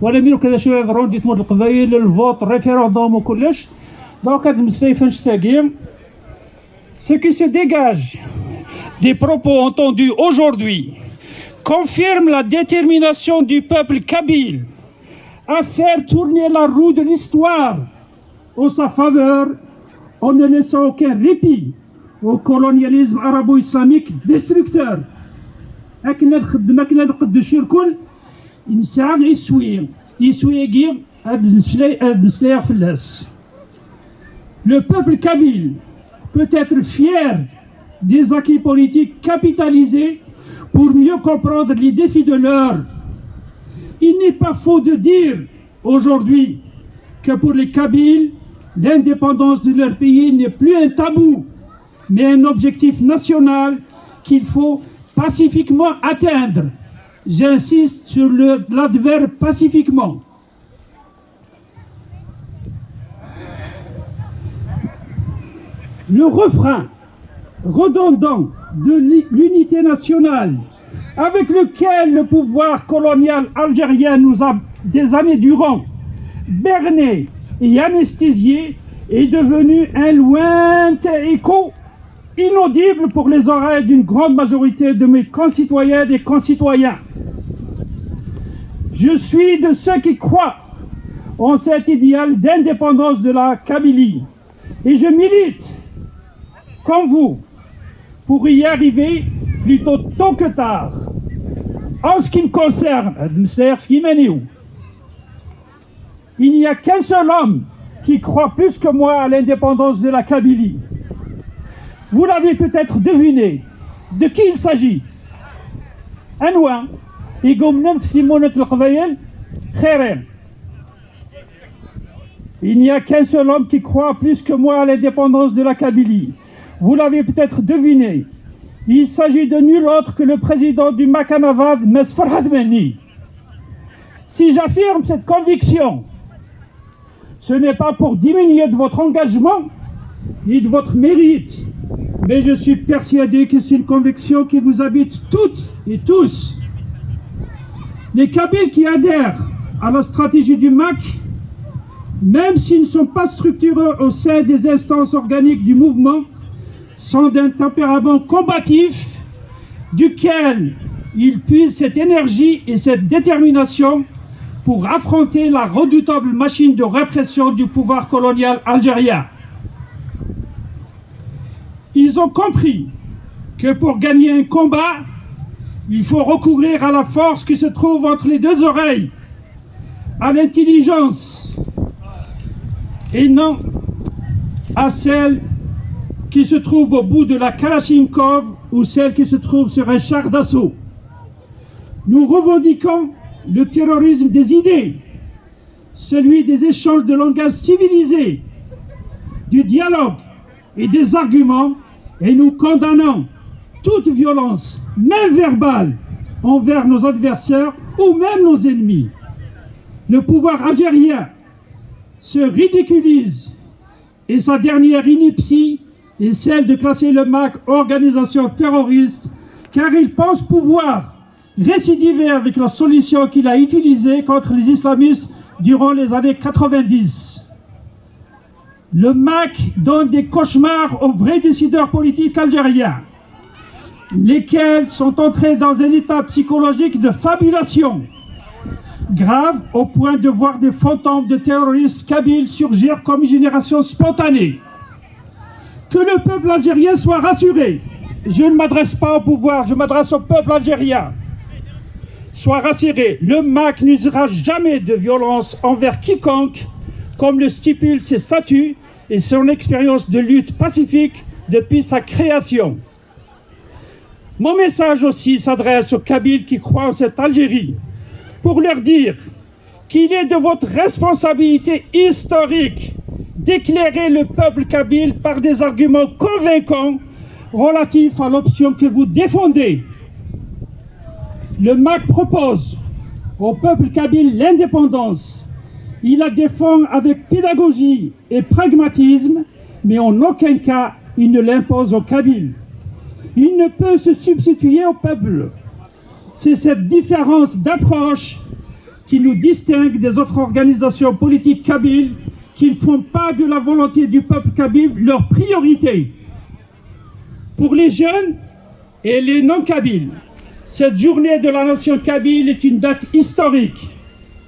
Voilà, mi d acu yeḍran di tmurt n Leqbayel, le vote, référendum u kullec. Donc, ad nmeslay ɣef annect-agi. Ce qui se dégage des propos entendus aujourd'hui confirme la détermination du peuple kabyle à faire tourner la roue de l'histoire en sa faveur, en ne laissant aucun répit au colonialisme arabo-islamique destructeur. Akken ad nxeddem, akken ad nqeddec irkul, nesɛa iswi. Iswi-agi, ad nmeslay, ad meslayeɣ fell-as. Le peuple kabyle peut être fier des acquis politiques capitalisés pour mieux comprendre les défis de l'heure. Il n'est pas faux de dire aujourd'hui que pour les Kabyles, l'indépendance de leur pays n'est plus un tabou, mais un objectif national qu'il faut pacifiquement atteindre. J'insiste sur le, l'adverbe pacifiquement. Le refrain redondant de l'i-, l'unité nationale avec lequel le pouvoir colonial algérien nous a, des années durant, berné et anesthésié, est devenu un lointain écho inaudible pour les oreilles d'une grande majorité de mes concitoyennes et concitoyens. Je suis de ceux qui croient en cet idéal d'indépendance de la Kabylie. Et je milite, comme vous, pour y arriver plutôt tôt que tard. En ce qui me concerne, il n'y a qu'un seul homme qui croit plus que moi à l'indépendance de la Kabylie. Vous l'avez peut-être deviné de qui il s'agit. Anwa i yumnen f timunent n Leqbayel? Xir-i. Il n'y a qu'un seul homme qui croit plus que moi à l'indépendance de la Kabylie. Vous l'avez peut-être deviné, il s'agit de nul autre que le président du MAK Anaḍad, Mass Ferhat Mhenni. Si j'affirme cette conviction, ce n'est pas pour diminuer de votre engagement ni de votre mérite, mais je suis persuadé que c'est une conviction qui vous habite toutes et tous. Les Kabyles qui adhèrent à la stratégie du MAK, même s'ils ne sont pas structurés au sein des instances organiques du mouvement, sont d'un tempérament combatif duquel ils puisent cette énergie et cette détermination pour affronter la redoutable machine de répression du pouvoir colonial algérien. Ils ont compris que pour gagner un combat, il faut recourir à la force qui se trouve entre les deux oreilles, à l'intelligence et non à celle qui se trouve au bout de la Kalachnikov ou celle qui se trouve sur un char d'assaut. Nous revendiquons le terrorisme des idées, celui des échanges de langage civilisés, du dialogue et des arguments, et nous condamnons toute violence, même verbale, envers nos adversaires ou même nos ennemis. Le pouvoir algérien se ridiculise et sa dernière ineptie est celle de classer le MAK organisation terroriste, car il pense pouvoir récidiver avec la solution qu'il a utilisée contre les islamistes durant les années quatre-vingt-dix. Le MAK donne des cauchemars aux vrais décideurs politiques algériens, lesquels sont entrés dans un état psychologique de fabulation grave au point de voir des fantômes de terroristes kabyles surgir comme une génération spontanée. Que le peuple algérien soit rassuré. Je ne m'adresse pas au pouvoir, je m'adresse au peuple algérien. Soit rassuré, le MAK n'usera jamais de violence envers quiconque, comme le stipulent ses statuts et son expérience de lutte pacifique depuis sa création. Mon message aussi s'adresse aux Kabyles qui croient en cette Algérie, pour leur dire qu'il est de votre responsabilité historique d'éclairer le peuple kabyle par des arguments convaincants relatifs à l'option que vous défendez. Le MAK propose au peuple kabyle l'indépendance. Il la défend avec pédagogie et pragmatisme, mais en aucun cas il ne l'impose aux Kabyles. Il ne peut se substituer au peuple. C'est cette différence d'approche qui nous distingue des autres organisations politiques kabyles qui ne font pas de la volonté du peuple kabyle leur priorité. Pour les jeunes et les non-kabyles, cette journée de la nation kabyle est une date historique,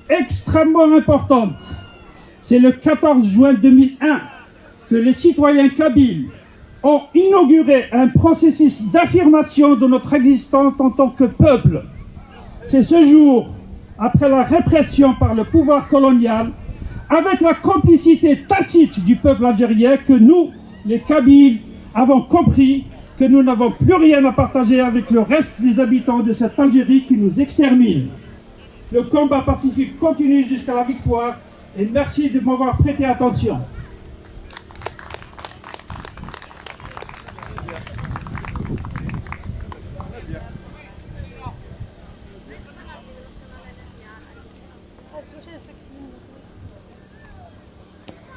extrêmement importante. C'est le quatorze juin deux mille un que les citoyens kabyles ont inauguré un processus d'affirmation de notre existence en tant que peuple. C'est ce jour, après la répression par le pouvoir colonial, avec la complicité tacite du peuple algérien, que nous, les Kabyles, avons compris que nous n'avons plus rien à partager avec le reste des habitants de cette Algérie qui nous extermine. Le combat pacifique continue jusqu'à la victoire et merci de m'avoir prêté attention.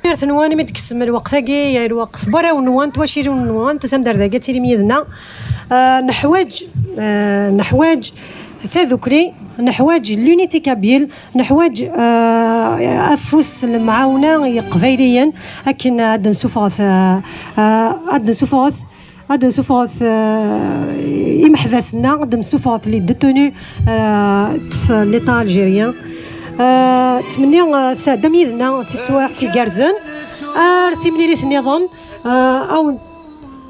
Ar tenwan mi d-kkesem lweqt-agi, lweqt n warraw-nwen, twacilin-nwen, tusam-d ar dagi ad tilim yid-neɣ. Ah, neḥwaǧ, ah, neḥwaǧ tadukli, neḥwaǧ l'unité kabyle, neḥwaǧ, ah, afus n lemɛawna i Iqbayliyen akken ad d-nessufɣet, ah, ah, ad d-nessufɣet ad d-nessufɣet, ah, imeḥbas-nneɣ, ad d-nessufɣet les détenus, ah, ṭṭef l'État algérien. Ah, ttmenni, ah, tesɛeddam yid-neɣ taswiɛt igerrzen. Ar timlilit nniḍen, ah, awen,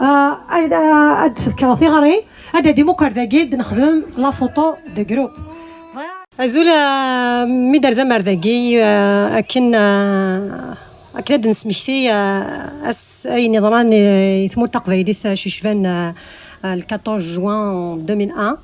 ah, ad, ah, ad d-fkeɣ tiɣri, ad d-imuker dagi, ad nexdem la photo de groupe. Azul, ah, mi d-terzam ar dagi, ah, akken, ah, akken ad d-nesmekti, ah, as-, ayen yeḍran i, i tmurt taqbaylit, ah, cucban, ah, ah, le quatorze juin deux mille un.